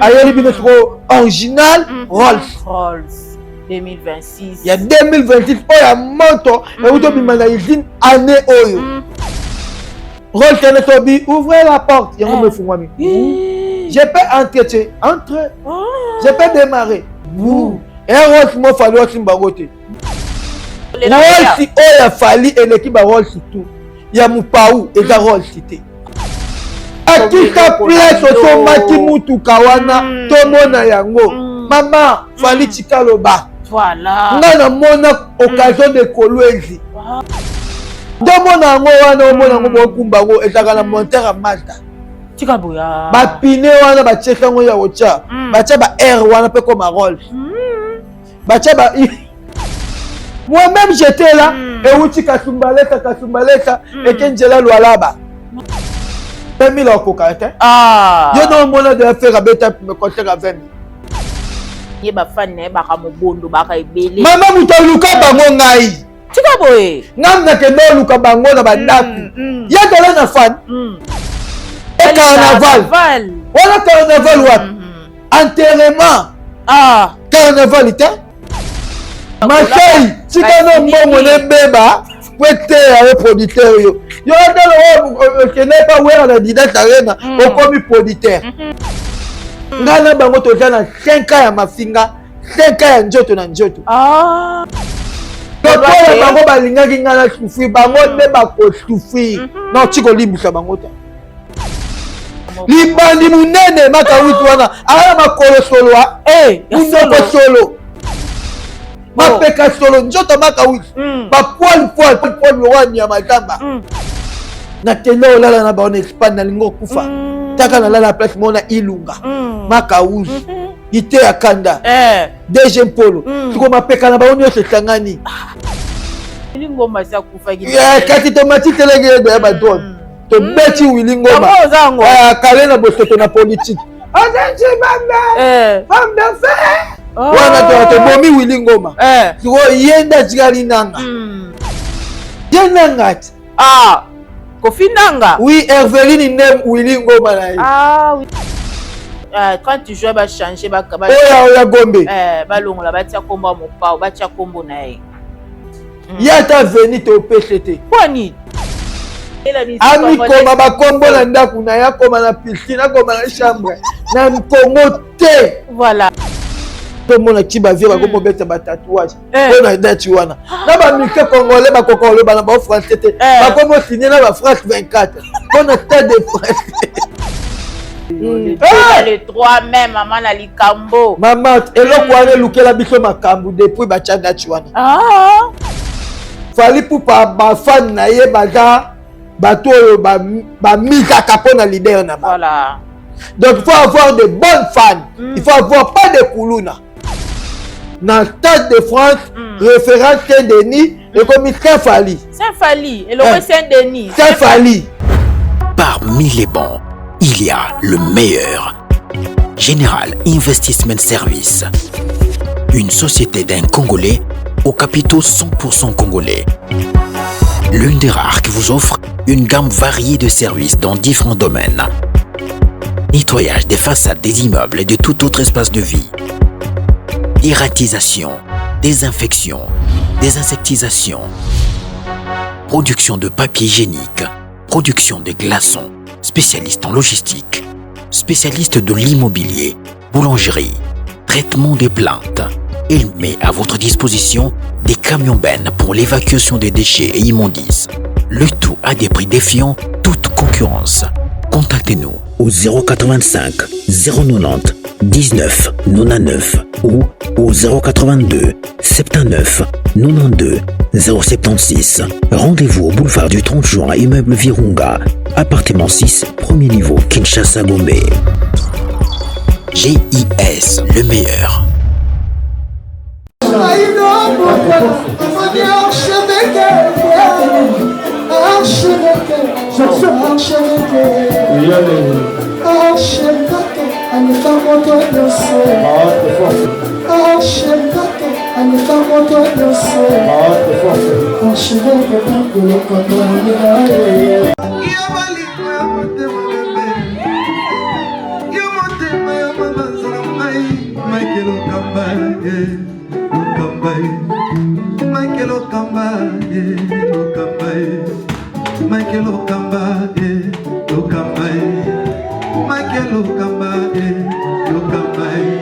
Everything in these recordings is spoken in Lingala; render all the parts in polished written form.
Ayeli bino sikoyo original Rolls. Rolls 2026. Ya 2026 oyo ya moto euti obima na usine année oyo. Rolls ene tobi ouvrez la porte, yango mefungwami. Je peux entrer, tu entre. Je peux démarrer. E Rolls mo Fally osimba yango te. Rolls oyo ya Fally eleki ba Rolls tout ya mopau, eza Rolls te. Akita place osomaki mutuka wana, tomona yango. Mama Fally, tika loba. Nga namona occasion de Kolwezi, tomona yango wana, omona yango, bokumba yango, ezalaka na montere ya Mazda. Tika boya. Bapine wana batiaki yango ya kotya, batya ba air wana mpe koma Rolls, batya ba moi-même j'étais là. Euti Kasumbalesa, Kasumbalesa eke nzela Lwalaba, 20 000 okoka te. Yo na omona de affaire abeta concert ya 20 000. Ye bafani na ye baka mobondo, baka ebele. Mama, moto aluka bango ngai. Tika boye. Ngai nakende oluka bango na bandako. Ye tole na fan e carnaval wana, carnaval wapi? Enterrement. Carnaval te. Masai, tika no mbongo nebeba po eteya yo producteur. Yo yo atala, okende pa Wera na Adidas Arena, okomi producteur. Ngai na bango toza na 5 ans ya mafinga, 5 ans ya nzoto na nzoto. Lokola bango balingaki ngai na souffrir, bango nde bakosouffrir. Na oti kolimbisa bango te. Libandi monene makawiti wana aya makolo solo, munoko solo, mapeka solo, nzoto makawiti bapoil poil poil lokola nyama zamba. Nakende olala na bango na Espagne, nalingi okufa. Taka nalala na place moko na Ilunga, makawuzi ite ya kanda DG Mpolo. Siko mapeka na bango nyonso esangani. Kasi tomati telenge yedo ya badrone, tobeti Wili Ngoma kale na bosoto na politike, femme d'affaires wana. Tobomi Wili Ngoma. Sikoyo ye nde atikali nanga, ye nanga ti. Ah, Kofi Nanga. Oui, Herveline nde Wili Ngoma na ye. Ah oui. Quand tu joues, bachange. Oyo ya Gombe. Balongola, batia kombo ya mopao, batia kombo na ye. Ye ata veni topese te. Pwani? Amikoma bakombo na ndako na ye, akoma na piscine, akoma na chambre na Kongo te. Voilà. Tomona ti bavie bakomi obeta batatouage mpo na date wana na bamusicien congolais bakoka koloba na bao français te, bakomi osigne na bafrance 24 mpo na Stade de France. Le 3 mai, mama na likambo. Mama, eloko wana elukela biso makambo depuis batya date wana. Fally Ipupa, bafani na ye baza bato oyo bamizaka mpo na leader na bango. Donc il faut avoir de bonnes fans, il faut avoir pas de kuluna na Stade de France. Référence Saint-Denis ekomi Saint Fally. Saint Fally eloko Saint-Denis. Saint Fally. Parmi les bons, il y a le meilleur. General Investment Service. Une société d'un Congolais aux capitaux 100% congolais. L'une des rares qui vous offre une gamme variée de services dans différents domaines. Nettoyage des façades des immeubles et de tout autre espace de vie. Dératisation, désinfection, désinsectisation, production de papier hygiénique, production de glaçons, spécialiste en logistique, spécialiste de l'immobilier, boulangerie, traitement des plantes. Il met à votre disposition des camions bennes pour l'évacuation des déchets et immondices. Le tout à des prix défiant toute concurrence. Contactez-nous au 085 090 19 99 ou au 082 79 92 076. Rendez-vous au boulevard du 30 juin, immeuble Virunga, appartement 6, premier niveau, Kinshasa Gombe. GIS, le meilleur. Archevêque aleka moto nyonso, archevêque aleka moto nyonso, archevêque pakolokoto. Yo bolingo ya motema bebe, yo motema ya mama. mabanza na ngai Mike Lokamba ye Lokamba ye Mike Lokamba ye Lokamba ye Mike Lokamba ye Lokamba ye Mike Lokamba ye Lokamba ye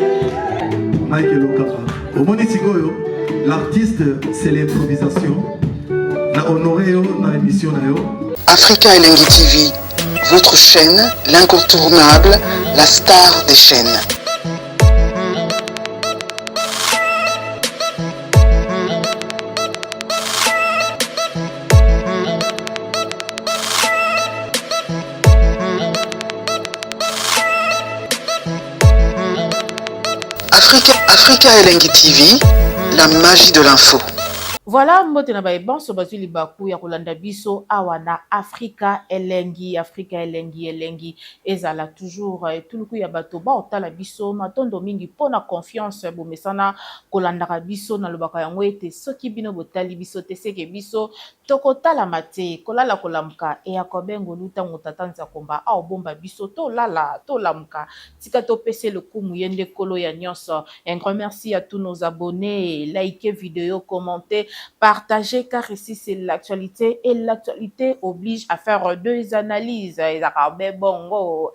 Mike Lokamba omoni sikoyo l'artiste c'est l'improvisation na honoré yo na émission na yo. Africa Elengi TV, votre chaîne, l'incontournable, la star des chaînes. Africa, Africa Elengi TV, la magie de l'info. Voilà mbote na baye banso bazwi libaku ya kolanda biso awa na Africa Elengi, Africa Elengi, Elengi ezala toujours etuluku ya bato baotala biso. Matondo mingi mpo na confiance bomesana kolandaka biso. Nalobaka yango ete soki bino botali biso te seke biso Tokotalama te, kolala kolamuka eyaka obe ngolu tango Tata Nzakomba aobomba biso tolala tolamuka tika topese lokumu ye nde nkolo ya nionso. Un grand merci à tous nos abonnes, likez video, commentez, partagez car ici c'est l'actualite et l'actualite oblige à faire deux analyses ezalaka obe bongo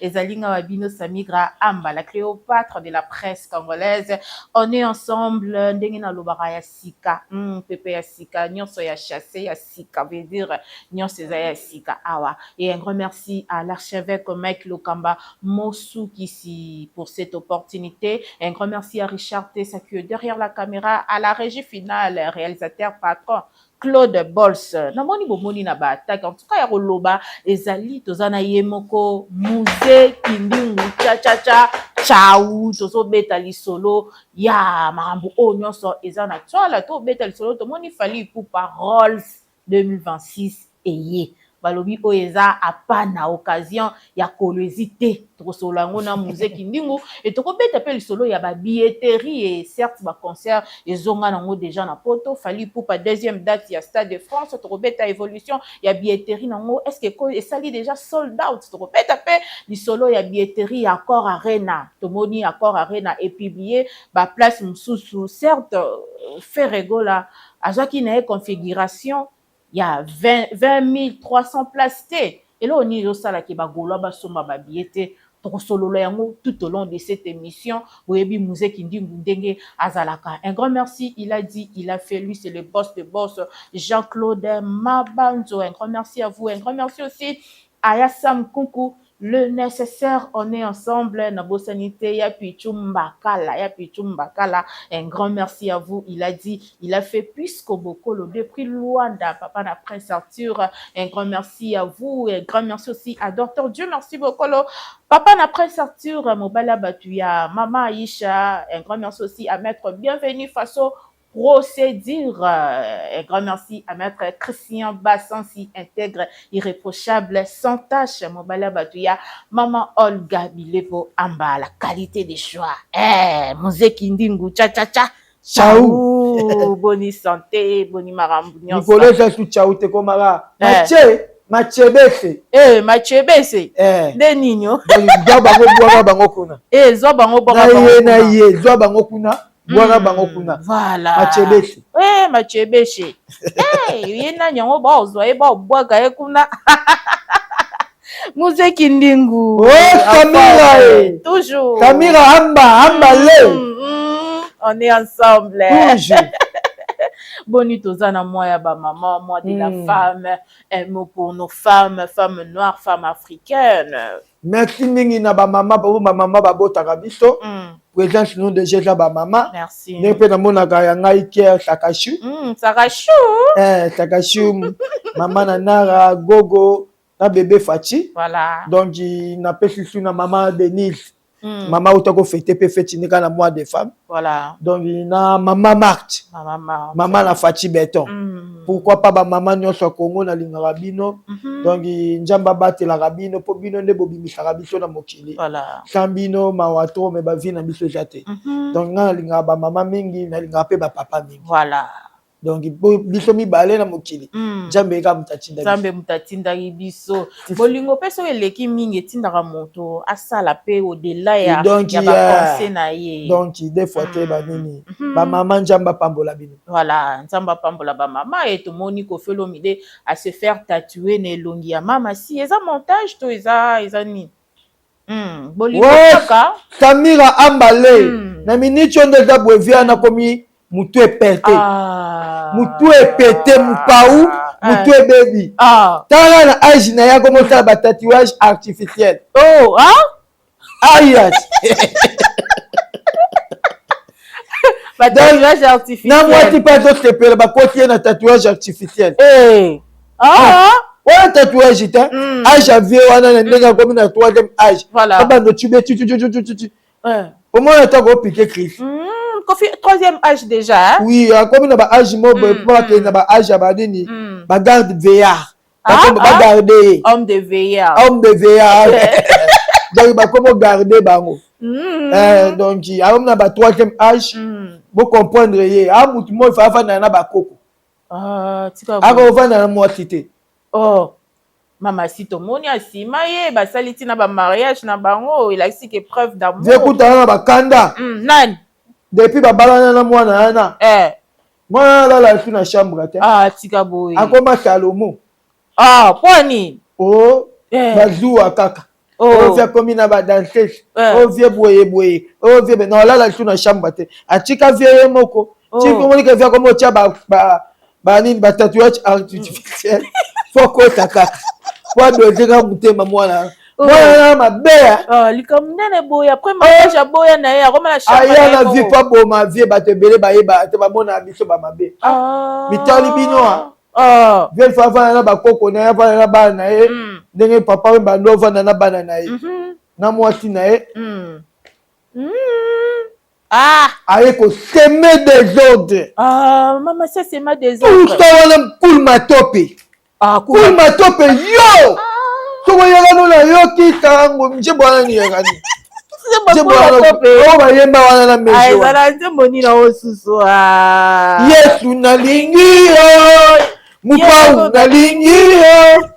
ezali nga wa bino Samigra Amba la Cleopatre de la presse congolaise on est ensemble ndenge nalobaka ya sika hum pepe ya sika nionso ya chasse ya sika veut dire nionso eza ya sika awa et un grand merci à l'archevêque Mike Lokamba Mosukisi pour cette opportunité un grand merci à Richard Tessa qui est derrière la camera à la régie finale réalisateur patron Claude Bols namoni bomoni na ba attaque en tout cas ya koloba ezali toza na ye moko Muze Kindingu cha cha cha chau tozobeta lisolo ya makambo oyo nyonso eza na toile tobeta lisolo tomoni Fally Ipupa Rolls 2026 eye balobi oyo eza apana occasion ya Kolwezi te tokosolola yango na Muze Kindingu et tokobeta pe lisolo ya ba billetterie et certes ba concert ezonga nango dejà na poto Fally Ipupa deuxième date ya stade de France tokobeta evolution ya billetterie nango est ce que esali dejà sold out tokobeta pe lisolo ya billetterie ya Accor Arena tomoni Accor Arena e publier ba place mosusu certes Ferre Gola azwaki na ye configuration ya 20300 places te eloko nini ezosala ke ba gaulois basomba ba billets te tokosolola yango tout au long de cette émission boyebi Muze Kindingu ndenge azalaka un grand merci il a dit il a fait lui c'est le boss de boss Jean-Claude Mabanzo un grand merci à vous un grand merci aussi à Yassam Kunku le nécessaire on est ensemble nabosani te ya Pichu Mbakala ya Pichu Mbakala un grand merci à vous il a dit il a fait puisque Bokolo depuis Luanda papa na Prince Arthur un grand merci à vous un grand merci aussi à Docteur Dieu merci Bokolo papa na Prince Arthur mobala batu ya Mama Aisha un grand merci aussi à Maître Bienvenue Faso procédure. Un grand merci à Maître Christian Bassansi, intègre, irréprochable, sans tâche, Mobala Batouya, Maman Olga Bilepo Amba, la qualité des choix. Eh, Mose Kindingu, cha cha cha. Ciao. Boni santé, boni marambu nyonso. Mikolo eza su ciao te komaka. Mathieu, Mathieu-bese. Eh, Mathieu-bese. Eh. Nde nini o? Zwa bango bwaka bango kuna. Eh, zwa bango bwaka Na bango ye na kuna. ye, zwa bango kuna. Bwaka bango kuna. Voilà. Mathieu-bese. Eh, Mathieu-bese. Eh, ye nani yango ba ozwa ye ba obwaka ye kuna. Muze Kindingu. Oh, Samira, eh. Toujours. Samira Amba, Amba le. On est ensemble. Toujours. Boni toza na mois ya ba maman, mois de la femme, un mot pour nos femmes, femmes noires, femmes africaines. Merci mingi na ba mama, po ba mama babotaka biso. Présence nom de Jésus ba mama. Merci. Ndenge mpe namonaka ya ngai Kier Sakashu. Sakashu. Eh, Sakashu, mama na Nara, Gogo, na bébé Fachi. Voilà. Donc napesi su na mama Denise. Mama uta kofete mpe feti nika na mois de femme. Voilà. Donc na mama Marthe. Mama Marthe. Mama na Fachi Beton. Pourquoi pas ba mama nyonso ya Congo nalingaka bino. Donc Nzambe abatelaka bino mpo bino nde bobimisaka biso na mokili. Voilà. Sans bino mawa trop mais ba vie na biso eza te. Donc nga nalingaka ba mama mingi, nalingaka mpe ba papa mingi. Voilà. Donc biso mibale na mokili, Nzambe kaka moto atindaki. Nzambe moto atindaki biso. Bolingo mpe soki eleki mingi, etindaka moto asala mpe au-delà ya, donc, ya bapensées na ye. Donc des fois te, banini, bamama, Nzambe apambola bino. Voilà, Nzambe apambola bamama. E tomoni Koffi Olomide ase faire tatouer na elongi ya mama. Si eza montage to eza nini? Bolingo kaka. Samira Ambale, na miniti oyo nde eza boye, vieux nakomi mutu epete, mutu epete, mopau, mutu ebebi. Tala na âge na ye, akomosala batatouage artificiel. Oh, ah? Ayat. Batatouage artificiel. Na mwasi mpe azosepela, bakoti ye na tatouage artificiel. Eh. Ah. Wana tatouage te. Âge ya vieux wana, na ndenge akomi na troisième âge, abando tube tutututututu, omona ntango opike crise. Kofi troisième âge déjà, hein? Oui, akomi na baâge mo boye, mpo akende na baâge ya banini, bagarde veillard, bagarde ye. Homme de veillard. Homme de veillard, donc bakomi ogarde bango. Donc akomi na ba troisième âge, bocomprendre ye, a mutu mo ifa afandana na bakoko, akovanda na mwasi te. Oh. Mama, si tomoni asima ye, basali ntina bamariage na bango, elakisi ke preuve d'amour. Vie kutana na bakanda. Nani? Depuis babalana na mwana wana, mwana alala esu na chambre te. Ah, tika boye. Akoma Salomo. Ah, mpo nini? O bazuwa kaka. Oh. Vieux akomi na badanseuse. O vieux boye boye, o vieux na olala esu na chambre te, atika vieux ye moko. Ti omonike vieux akomi otya banini, batatouage artificiel, fo kota kaka po adoze kaka motema mwana, mwana mabe. Likambo nene boye, après mariage aboya na ye, akoma na chambre. Aya na vie po aboma vieux. Bato ebele bayeba te, bamona biso bamabe. Mitali bino, vieux fa avanda na bakoko na ye, avanda na bana na ye, ndenge papa oyo bando ovanda na bana na ye, na mwasi na ye. Aye kosemer désordre. Ah, mama, ça c'est ma désordre. Tout ça wana, kul matope. Kul matope yo, soki oyekani nayoki ntango nzembo wana niyekani, oyo bayemba wana na mesezala nzembo nini oyo susu? Yesu nalingi yo, mopau nalingi yo,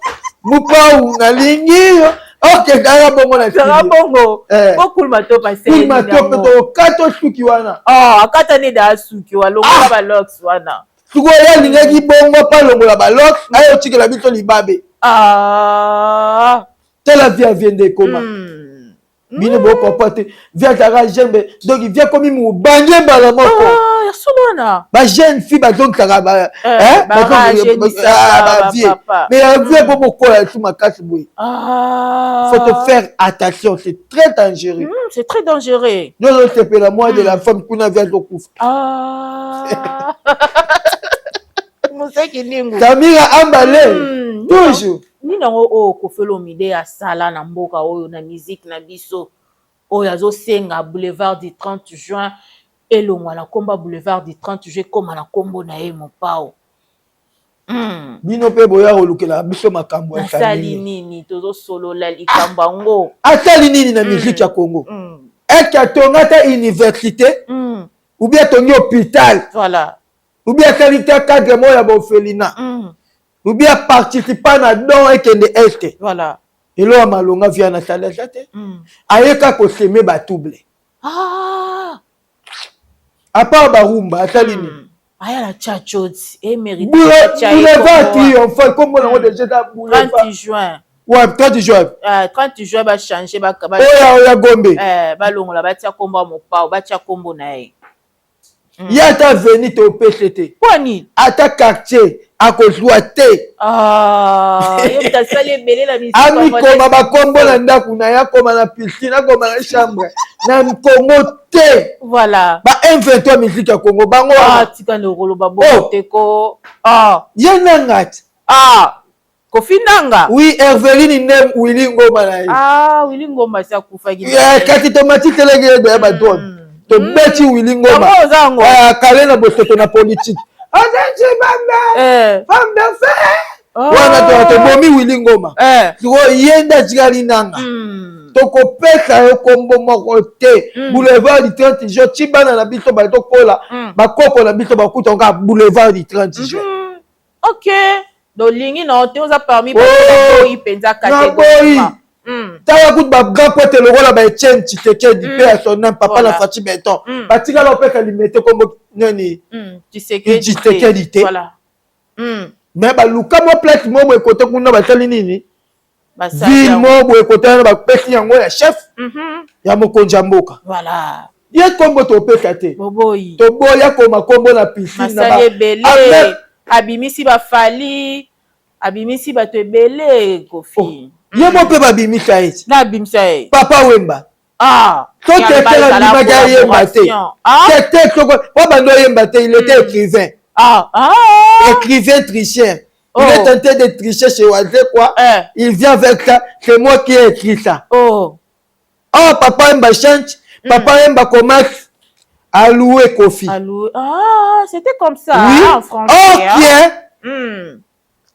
mopau nalingi yo. Ok, kaka bongo na Kaka bongo. Okul matope. Kul matope, tokata suki wana. Akata nde da suki, walongola balocks wana. Sikoyo ye alingaki bongo mpo alongola balocks, aye otikela biso libabe. Tala vieux ya vieux nde ekoma. Bino bokopa te, vieux azalaka jeune, donc vieux akomi mobange mbala moko. Ya solo wana. Bajeune fille bazongisaka bavieux, mais ya vieux po bokola esu makasi boye. Faut te faire attention, c'est très dangereux. C'est très dangereux. Nyonso osepela moi de la femme kuna, vieux azokufa. Moseki ningu. Samira Ambale, toujours. Nini yango oyo Koffi Olomide asala na mboka oyo, na musique na biso oyo azosenga boulevard du 30 juin elongwa na nkombo ya boulevard du 30 juin, ekóma na nkombo na ye Mopao? Bino mpe boya kolukela biso makambo. Asali nini? Tozosolola likambo yango. Asali nini na musique ya Congo? Est-ce atonga ata université, ou bien atongi hôpital, ou bien asali te cadre moko ya baorphelinat, ou bien aparticipa na don ekende este? Eloko ya malonga vieux nasali aza te. Ayeka kosemer batrouble. À part barumba, asali nini? Aya na tchatchoti emérite. Boulevard triomphal, kombo nango déjà eza boulevard. 30 juin. Ouais, 30 juin. 30 juin, bachange. Oyo ya Gombe. Balongola, batia kombo ya Mopao, batia kombo na ye. Ye ata veni te, opese te. Mpo nini? Ata quartier akozwa te. Ye moto asali ebele na amikoma bakombo na ndako na ye, akoma na piscine, akoma na chambre na Congo te. Ba M23, musique ya Congo bango. Tika nde okoloba bongo te ko. Ye nanga ti. Kofi Nanga. Oui, Herveline nde Willy Ngoma na ye. Ah, Willy Ngoma si akufaki. Kasi tomati telenge ye doya badrone, tobeti Willy Ngoma kale na bosoto na politique, azanci bambe femme de fer wana, tobomi Willy Ngoma. Sikoyo ye nde atikali nanga. Tokopesa yo kombo moko te. Boulevard du 30 juin, ti bana na biso bazokola, bakoko na biso bakuta kaka boulevard du 30 juin. Ok, dolingi na te, oza parmi baoyi mpenza. Naboyi. Tala kutu bagrand prêtre lokola ba Etienne Tshisekedi mpe ya son nom, papa na Fatshi Béton, batikala opesa Limete kombo nani? Tshisekedi te. Mais baluka mwa place mo boye kote kuna, basali nini, ville mo boye kote wana, bapesi yango ya chef ya mokonzi ya mboka. Ye kombo topesa te. Toboya koma kombo na piscine. Ebele abimisi, bafali abimisi bato ebele, Kofi. Ye mo mpe babimisa ye. Na abimisa ye. Papa Wemba. Ah. So Kester abimaki, ayemba te. Kester soko po bando oyemba te, il était écrivain. Écrivain tricheur. Il est tenté de tricher chez Wazekwa. Il vient avec ça, c'est moi qui ai écrit ça. Oh, Papa Wemba chante, Papa Wemba commence à louer Kofi. À louer. Ah, c'était comme ça. Oui. En français. Oh,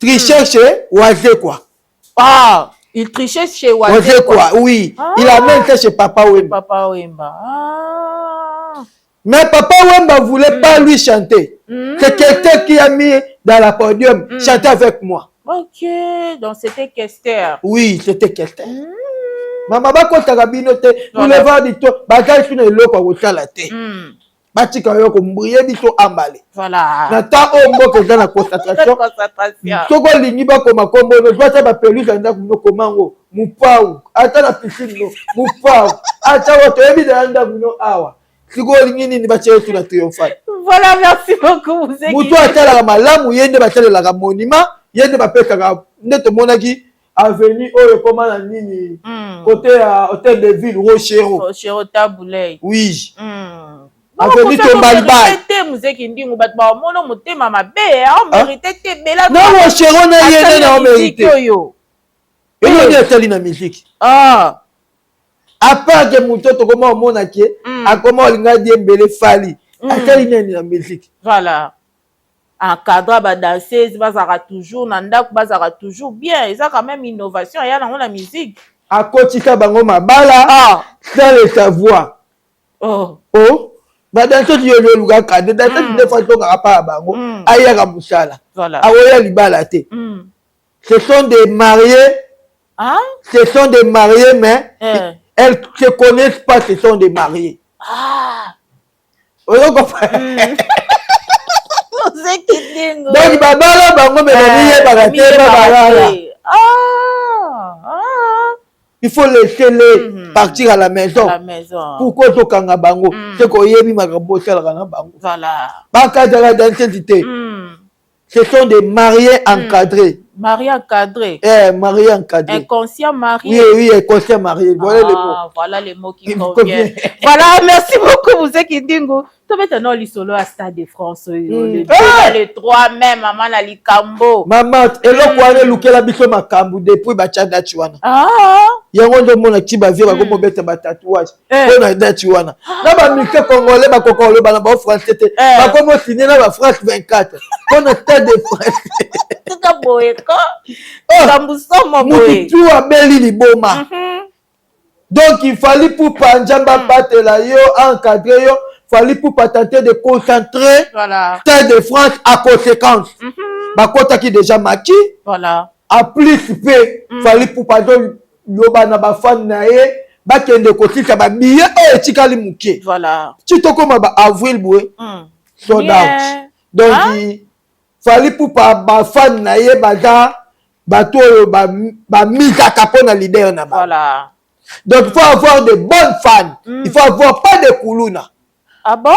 qui est tricheur chez Wazekwa. Ah, il trichait chez Wazekwa. Wazekwa, oui. Il amène ça chez Papa Wemba. Papa Wemba. Ah. Mais Papa Wemba ne voulait pas lui chanter. C'est quelqu'un qui a mis dans la podium, chanter avec moi. Ok, donc c'était Kester. Oui, c'était Kester. Mama, bakotaka bino te. Boulevard du to bazali suna eloko ya kosala te. Batika yo kombrie biso ambale. Na temps oyo mboka eza na concentration, soki olingi bakoma kombo no, ata bapelouse ya ndako no, koma yango mopau, ata na piscine no mopau, ata wa toyebi na ya ndako no awa. Sikoyo olingi nini? Batia yo na triomphal. Voilà, merci beaucoup. Moto atalaka malamu, ye nde basalelaka monument, ye nde bapesaka. Nde tomonaki avenue oyo ekoma na nini, côté ya hôtel de ville, Rochero. Rochero Tabuley. Oui. Avenue Tombalbaye. Te, Muzeki Ndingu, bato baomona motema mabe, aomérite te bela. Na Rochero na ye nde na omérite. Oyo eloni asali na musique. À part que moto tokoma omona ke akoma olinga diembele, Fally asali nini na musique? Voilà, encadre badanseuse, bazalaka toujours na ndako, bazalaka toujours bien. Eza quand même innovation aya nango na musique. Akotisa bango mabala sans le savoir. Oh, badanseuse yo olukaka nde danseuse nde fa tongaka pa ya bango, ayaka mosala, akoya libala te. Ce sont des mariés. Ah? Ce sont des mariés, mais elles se connaissent pas, ce sont des mariés. Oyo comprendre? Donc babala bango, mais bamiyebaka te babalala. Il faut laisser les partir à la maison. La maison. Pourquoi tokanga bango? C'est koyebi makambo osalaka na bango. Bakataka danseuse te. Ce sont des mariés encadrés. Mariés encadrés. Eh, mariés encadrés. Inconscient marié. Oui, inconscient marié, voilà le mot. Voilà les mots qui conviennent. Voilà, merci beaucoup, Muzeki Ndingu. Tobeta no lisolo à Stade de France oyo, le 2, le 3 mai, mama na likambo. Mama, eloko wana elukela biso makambo depuis batya date wana. Yango nde omona ti bavie bakomobeta batatouage mpo na date wana. Na bamusicien congolais bakoka koloba na bao français te, bakomosine na bafrance 24 mpo na Stade de France. Tika boye ko. Likambo somo boye. Mutu tu abeli liboma. Donc il fallait pour Nzambe abatela yo, encadrer yo. Fallait pour tenter de concentrer Stade de France à conséquence. Bakotaki déjà maki. En plus mpe Fally pour loba na bafan na ye bakende kosilisa babillet oyo etikali moke. Ti tokóma ba avril boye, sold out. Donc Fally Ipupa, bafan na ye baza bato oyo bamizaka mpo na leader na bango. Donc il faut avoir de bonnes fans. Il faut avoir pas de kuluna. Ah bon?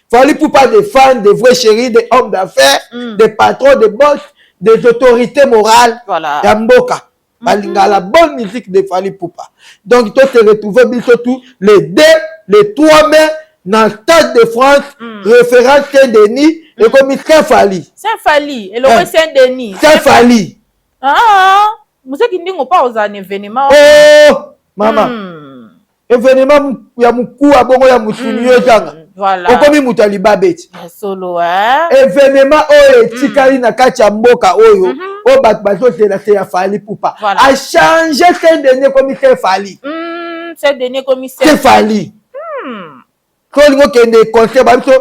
Fally Ipupa, des fans, des vrais chéris, des hommes d'affaires, des patrons, des boss, des autorités morales ya mboka balingaka la bonne musique de Fally Ipupa. Donc to se retrouver biso tous les 2, les 3 mai na Stade de France, référence Saint-Denis ekomi Saint Fally. Saint Fally eloko Saint-Denis. Saint Fally. Ah, Muzeki Ndingo, pa ozala na événement. Oh mama, événement ya mokuwa bongo ya mosuni, yo ezanga. Okomi moto ya libabe ti. Solo, eh? Événement oyo etikali na kati ya mboka oyo, oyo bato bazozela se ya Fally Ipupa. Achange Saint Denis, ekomi Saint Fally. Saint-Denis ekomi te Fally. So olingi okende concert, ba biso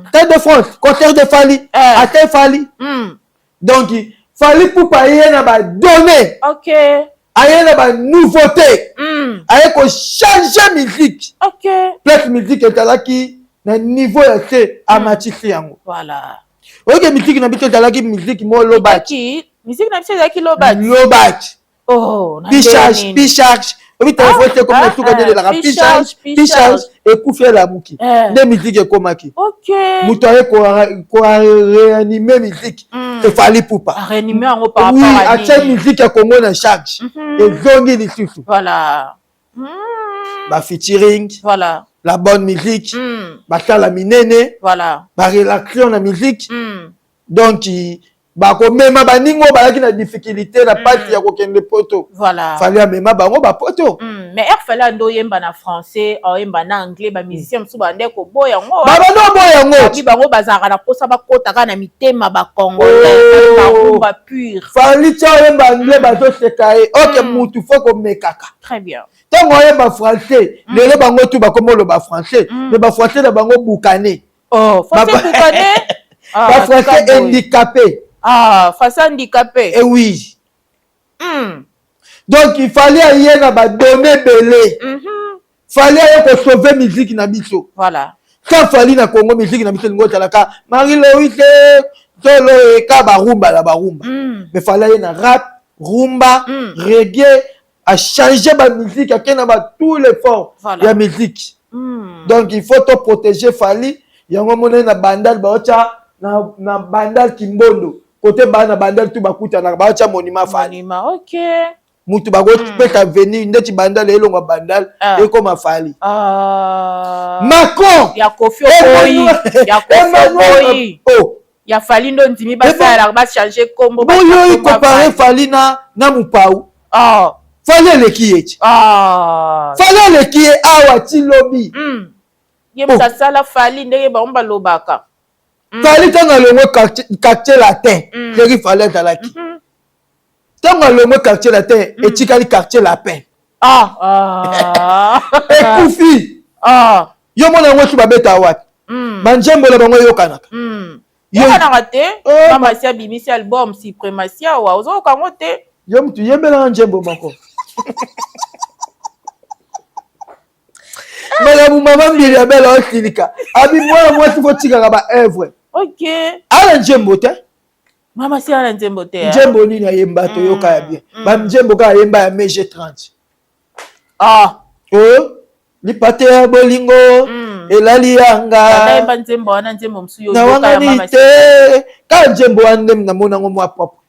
Stade de France, concert de Fally, ate Fally. Donc Fally Ipupa aye na badonnées, aye na banouveauté, aye kochanger musique. Place musique ezalaki na niveau ya se, amatisi yango. Oyoke, musique na biso ezalaki musique mo lobaki. Musique na biso ezalaki lobaki. Lobaki. Oh, picharge, picharge. Obi telefone te ekomi na suka nde elelaka picharge, picharge, ekufi, elamuki nde musique ekomaki. Moto aye koréanimer musique, eFally Ipupa. Oui, atie musique ya Congo na charge, ezongi lisusu. Bafeaturing, la bonne musique, basala minene, barelation na musique. Donc bakomema baninga oyo bazalaki na difficulté na mpasi ya kokende poto. Fally amema bango bapoto. Mais ere Fally ando oyemba na français, aoyemba na anglais, bamusicien mosusu bande koboya yango. Babanda oboya yango. Babi bango bazalaka na mposa bakota kaka na mitema bacongolais, barumba pure. Fally tia oyemba anglais, bazoseka ye. Oke, mutu fo komekaka. Très bien. Ntango oyemba français, lelo bango tu bakoma oloba français, mais bafrançais na bango bukane. Oh, français bukane. Bafrançais handicapé. Ah, français handicapé. Eh oui. Donc il fallait aye na badonnées ebele. Fally aye kosauver musique na biso. Sans Fally na Congo, musique na biso elingi ozalaka Marie Louise solo eka barumba na barumba. Mais Fally aye na rap, rumba, reggae, achanger bamusique, ake na ba tous les formes ya musique. Donc il faut to protéger Fally. Yango monani na Bandal baotya na Bandal Kimbondo, kote baa na Bandal tu bakutanaka, baotya monument Fally. Monument, ok. Mutu bakopesa avenir ndeti Bandal elongwa Bandal, ekoma Fally. Macron. Ya Kofi oboyi, ya Kofi oboyi. Oh. Ya Fally ndo ndimi basalaka bachanger kombo. Boyo comparer Fally na Mopao. Fally eleki ye ti. Fally eleki ye awa ti lobi. Ye moto asala Fally ndenge bango balobaka. Fally ntango alongwe Quartier Latin, soki Fally azalaki, ntango alongwe Quartier Latin, etikali Quartier Lapin. Ekufi. Yo mona yango esi babeta wapi? Banzembo na bango eyokanaka. Yokanaka te. Mama si abimisi album Suprématie awa, ozoyoka yango te. Yo mutu yembelaka nzembo moko makambo. Mama Mbili Abela osilika, abi mwana mwasi fotikaka baœuvre. Ala nzembo te. Mama si ala nzembo te. Nzembo nini ayemba toyoka ya bien? Banzembo kaka ayemba ya mege 30. O lipate ya bolingo elali yanga. Ayemba nzembo wana, nzembo mosusu yo na yoka ya wangani mama. Te, kaka nzembo wana nde namona yango mwa propre,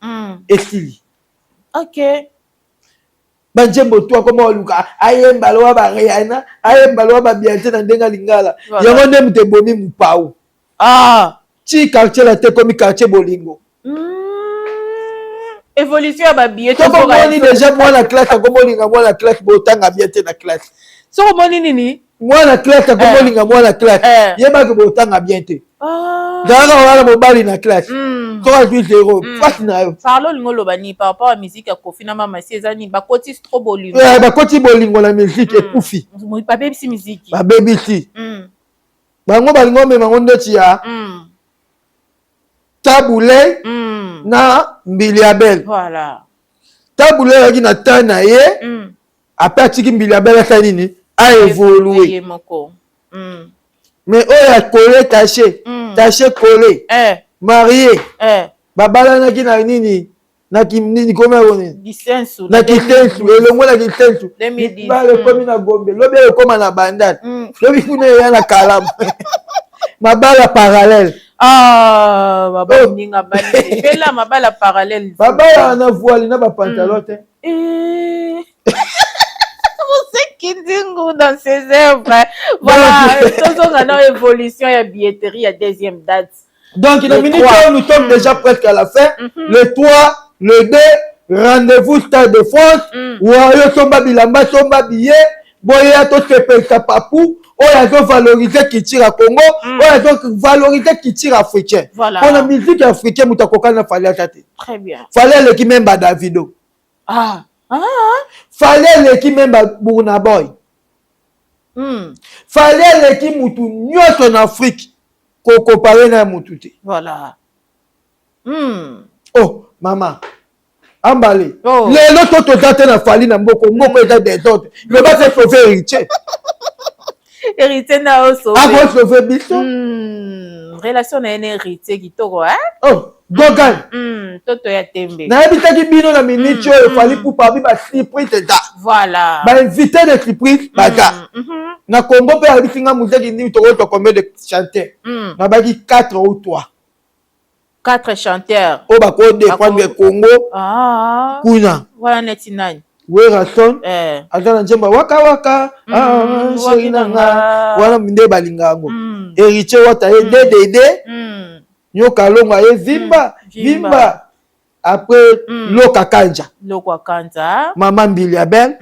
esili. Banzembo tu akoma oluka ayemba lowa baRihanna, ayemba lowa baBeyoncé na ndenge alingala. Yango nde moto ebomi Mopao. Ti Quartier Latin ekomi quartier bolingo. Évolution ya babillet. Soki omoni déjà mwana classe akomolinga mwana classe, botanga bien te na classe. Soki omoni nini? Mwana classe akomolinga mwana classe, yebaki botanga bien te. Zalaka wana mobali na classe, soki azwi zéro, fasi na yo. Farlo, olingi oloba nini par rapport ya musique ya Kofi na Mama Si? Eza nini? Bakoti trop bolingo? Bakoti bolingo na musique, ekufi. Babebisi musique. Babebisi. Bango balingi omema yango ndeti ya Tabu Ley na Mbili Abel. Tabu Ley ayaki na temps na ye, ape atiki Mbili Abel asala nini, aévoluer. Ye moko. Mais oyo akole tache, tache kole, marié, babalanaki na nini, na nini, komi yango nini? Kisensu. Na Kisensu, elongwe na Kisensu. 2010. Mibale ekomi na Gombe, lobi ekóma na Bandal, lobi kuna eya na Kalamu, mabala parallèle. Ah, babaninga bali bela mabala parallèle. Mabala na voile na bapantalon te. Eh. Kindingu dans ses œuvres. Voilà, tozonga na évolution ya billetterie ya deuxième date. Donc, Le na minute 3. oyo, nous sommes déjà presque à la fin. Le 3, le 2, rendez-vous Stade de France. Wayo somba bilamba, somba billet. Boya tosepelisa papu oyo azovaloriser culture ya Congo, oyo azovaloriser culture africain. Mpona musique africain, moto akokani na Fally ata te. Très bien. Fally aleki même baDavido. Fally aleki même baBurna Boy. Fally aleki mutu nyonso na Afrique, kokompare na mutu te. Voilà. Oh mama ambale. Oh. Lelo to toza te na Fally na mboka, mboka eza désordre. Loba te, sauve Héritier. Héritier na osauve. Akosauve biso. Relation na ye na Héritier kitoko, hein? Oh, Gogan. Toto ya tembe. Nayebisaki bino na minute oyo, Fally Ipupa abi basurprise eza. Bainvité de surprise baza na Congo. Mpe ayebisi nga muzeki nini tokozwa, combien de chanteur. Nabaki 4 ou 3. Quatre chanteurs. Oyo bakodéfendre Congo kuna. Wana neti nani? Werrason aza na nzembo waka waka. Ah, chéri na nga wana nde balinga yango. Héritier Wata ye ddd. Nyoka Longo aye vimba. Vimba. Vimba. Après, Loka Kanja. Lokwa Kanza. Mama Mbili ya Bel.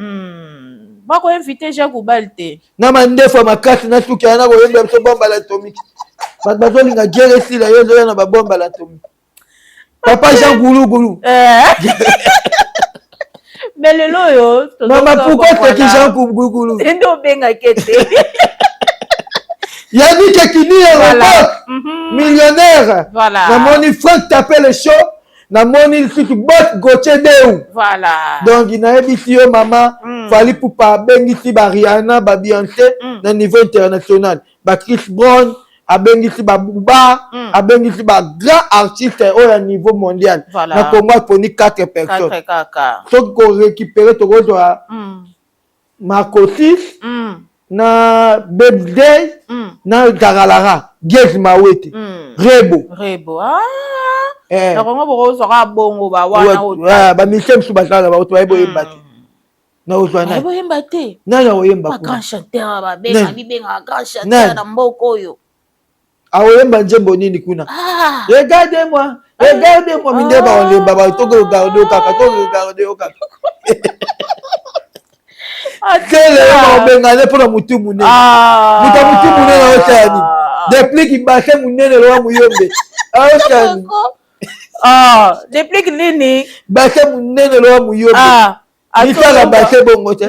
Bakoinvite Jacques Ubal te? Na mandefu ya makasi na suki wana, koyemba biso bombe atomique. Bato bazolinga guerre esila, yo ozoya na babombe atomique. Papa Jean Gulugulu. Mais lelo oyo Mama, pourquoi seki Jean Gulugulu? Nde obengaki ete. Yannick Kini, robot millionnaire. Namoni Frank Tape le show, namoni lisusu bot Gautier Deu. Donc nayebisi yo mama, Fally Ipupa abengisi baRihanna, baBeyoncé na niveau international, baChris Brown, abengisi baBuba, abengisi bagrand artiste oyo ya niveau mondial. Na Congo aponi 4 personnes. Quatre kaka. Soki korécupérer, tokozwa Marcosis na Bebday na Zaralara Gez Mawete Rebo. Rebo, ah. Eh. Na Kongo bokozwaka bongo bawana oyo. Bamisie mosusu bazala na bato bayebi oyemba te. Na ozwa nani? Boyemba te. Nani akoyemba ba kuna? Grand chanteur babenga. Nani? Bibengaka grand chanteur Nani? na mboka oyo. Akoyemba nzembo nini kuna? Ah. Regarde moi, regarde moi, minde baolemba ba tokoregarde yo kaka, tokoregarde yo kaka. Tele yo baobengane mpona motu monene. Ah. Moto ya motu monene aosala nini? Depliki bassin monene lowa muyombe, aosala nini? Ah, Deplique nini? Bassin monene lowa muyombe. Ah. Misala bassin bongo te.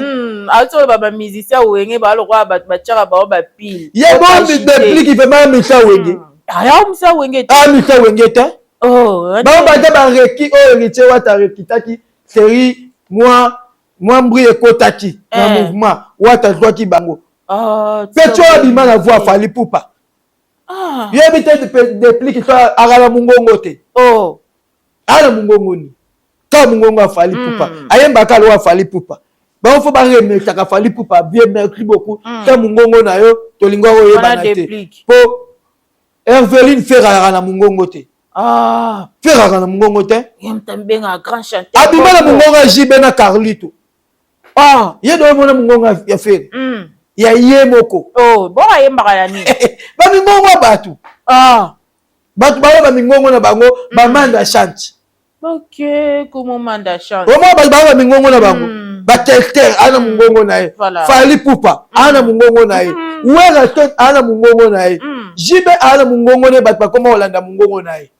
Azoloba bamusicien Wenge balokola bato batiaka bango bapile. Ye bombi Depliki vraiment misa Wenge. Aya misa Wenge te. Ah, misa Wenge te. Oh. Bango baza bareki oyo Héritier Wata arekitaki série mwa mwa mbri ekotaki na mouvement Wata azwaki bango. Ah, mpe tio abima na voix Fally Ipupa. Yebi te Depliki so akala mongongo te. Oh. Ala mongongo ni ka mongongo ya Fally Ipupa. Ayembaka alowa Fally Ipupa. Bango fo baremerciaka Fally Ipupa bien, merci beaucoup. Ka mongongo na yo tolingi oyebana te. Deplique. Po Herveline Ferre ayaka na mongongo te. Ferre ayaka na mongongo te. Ye moto amibengaka grand chanteur. Abima na mongongo ya JB na Carlito. Ye do omona mongongo ya Ferre ya ye moko? Oh, bongo ayembaka ya nini? Bamingongo ya bato. Bato bayo bamingongo na bango, bamanda chante. Ok, komo Manda Chante. Omona bato bayo bamingongo na bango. Bakester aa na mongongo na ye. Fally Ipupa aa na mongongo na ye. Werrason aa na mongongo na ye. JB aa na mongongo na ye. Bato bakoma kolanda mongongo na ye.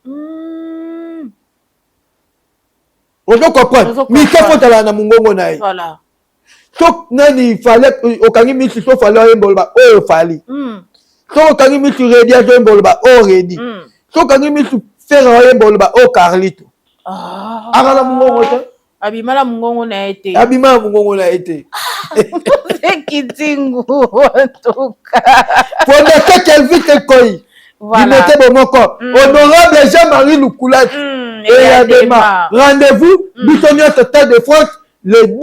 Ozo comprendre? Mike fo ozala na mongongo na ye. So nani Fally, okangi misi, so Fally oyemba, oloba oyo Fally. So okangi misu, Redi azoyemba, oloba oyo Redi. So okangi misu, Ferre oyemba, oloba oyo Carlito. Aka na mongongo te. Abima na mongongo na ye te. Abima na mongongo na ye te. Kitingu en tout cas. Fondation Kelvin Tekoi. Limete Bomoko. Honorable Jean-Marie Lukulasi. Eyadema. Rendez-vous biso nyonso Stade de France le 2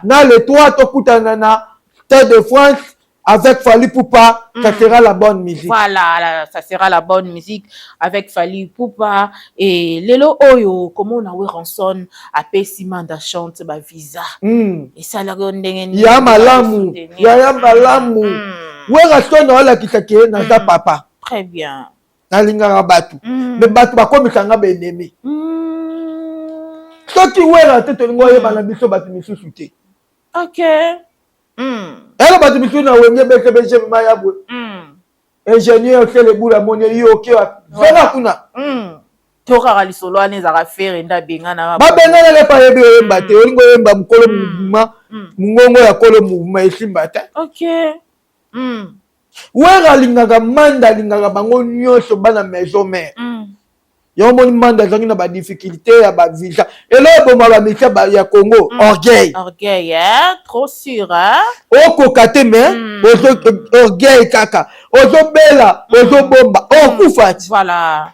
na le 3, tokutana na Stade de France avec Fally Ipupa, ça sera la bonne musique. Voilà, ça sera la bonne musique avec Fally Ipupa. Et lelo oyo, comment on a Werrason apesi Manda Chante ba visa. Et ça la ndenge nini? Ya malamu, ya malamu. Werrason olakisa ke naza papa. Très bien. Nalingaka bato. Mais bato bakomisanga baennemi. Soki Wera te, tolingi oyebana biso bato misusu te. Elo bato misusu na Wenge BCBG mayabwe. Ingénieur Selebula amoni yo oke zonga kuna. To kaka lisolo wana ezalaka Ferre nde abengana. Babengana lepa ayebi oyemba te. Olingi oyemba mokolo mouvement, mongongo ya kolo mouvement esimba te. Wera alingaka Manda, alingaka bango nyonso bana maison mère. Yango moni Manda azalaki na badifficulté ya bavisa. Eloko eboma bamisia ya Congo, orgueil. Orgueil, hein? Trop sûr, hein? Okoka te, mais orgueil kaka, ozobela, ozobomba, okufa ti. Voilà,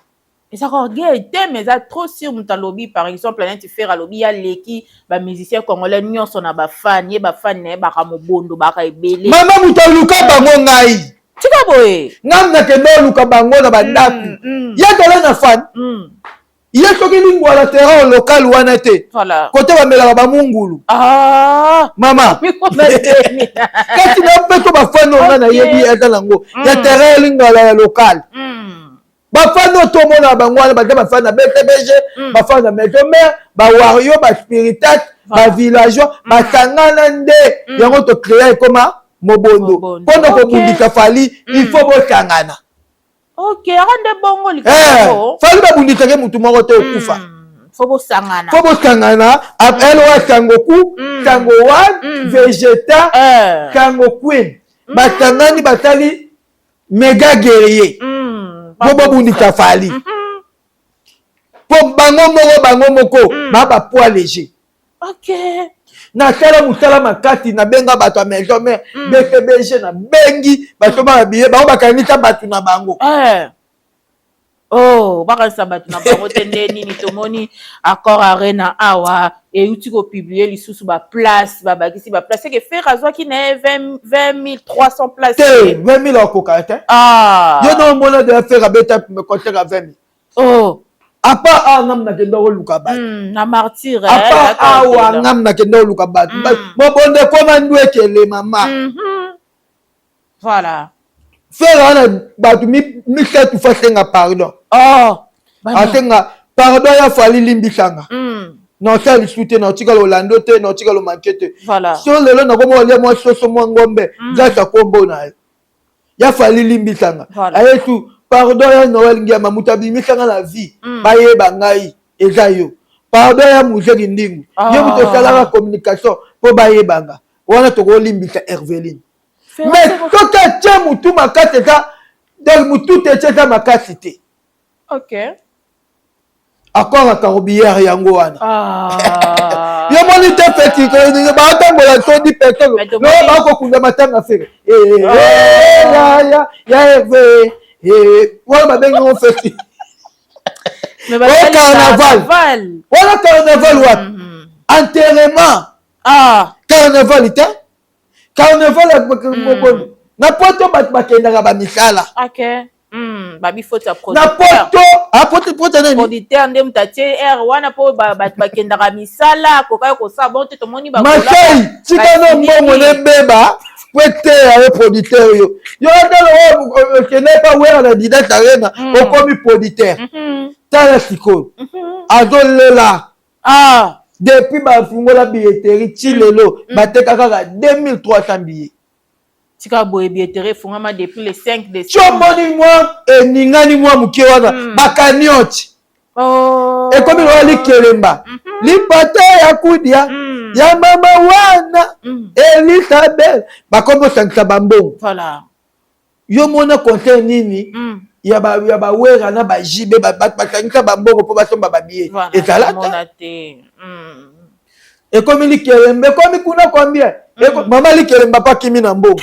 ezaka orgueil te, mais eza trop sûr. Moto alobi, par exemple, neti Ferre alobi aleki bamusicien congolais nyonso na bafani ye, bafani na ye baka mobondo, baka ebele. Mama, moto aluka bango ngai. Tika boye. Ngam nakende oluka bango na bandako. Ye tole na fan. Ye soki lingwala terrain local wana te, kote bamelaka bamungulu. Mama, kasi na mpe to bafani oyo nga nayebi eza nango ya terrain lingala ya local. Bafani oyo tomona bango wana baza bafani na BCBG, bafani na maison mère, bawario, baspiritas, bavillageois basangana nde yango tocréa ekoma mobondo mpona kobundisa Fally. Il faut bosangana. Ok, aka nde bongo. Likambo Fally babundisaki mutu moko te, okufa. Faut bosangana. Faut bosangana. Elwa Sangoku, Sango One, Vegeta, Sango Queen basangani, basali méga guerrier mpo bobundisa Fally, mpo bango moko baa bapoids léger. Nasala mosala makasi, nabenga bato ya maison mère, BCBG, nabengi bato babiye bango, bakangisa bato na bango. Oh, bakanisa bato na bango te nde nini? Tomoni Accor Arena awa euti kopublier lisusu baplace, babakisi baplace eke Ferre azwaki na ye 20 300 place. Te, 20 000 akoka te. Yo na omona de Ferre abeta concert ya 20 000? Oh. À part awa ngam nakende koluka bato. Na Martyr. À part awa ngam nakende koluka bato. Mobondo ekoma ndu ekele, mama. Ferre wana bato misato fa asenga pardon. Asenga pardon ya Fally, limbisanga, na osala lisu te, na otikala olando te, na otikala omanke te. So lelo nakoma olia mwa soso, mwa ngombe, grâce ya kombo na ye ya Fally, limbisanga. Ayesu pardon ya Noel Ngiama, moto abimisanga na vie, bayeba ngai eza yo. Pardon ya Muzeki Ndingu, ye moto osalaka communication mpo bayebanga wana. Tokolimbisa Herveline, mais soki atie motu makasi, eza donc motu te, etie eza makasi te. Accord ya Carobière yango wana. Yo moni te, feti baotambola so 10 personnes no bakokunda matanga Ferre ya Herve wana, babengi ngo feti o carnaval wana. Carnaval wapi? Enterrement. Carnaval te, carnaval ya mobondo na poto, bato bakendaka bamisala. Babi faute ya na poto apoto poto nani? Producteur nde moto atie aire wana mpo bato bakendaka misala, akokaki kosala bon te. Tomoni. Masai, tika no mbongo nebeba po eteya yo producteur. Yo atala, okende pa Wera na Adidas Arena, okomi producteur. Tala sikoyo azolela. Depuis bafungola billetterie ti lelo, bateka kaka 2300 billets. Tika boye, billetterie efungama depuis le 5 décembre. Omoni mwa eningani mwa moke wana, bakanioti ekomi lokola likelemba, lipata ya kudia ya mama wana Elisabeth, bakomi osangisa bambongo. Yo mona concert nini ya bawera na bajibe, bato basangisa bambongo mpo basomba babillet? Ezalaka te. Ekomi likelemba, ekomi kuna combien? Mama likelemba mpo akimi na mbongo.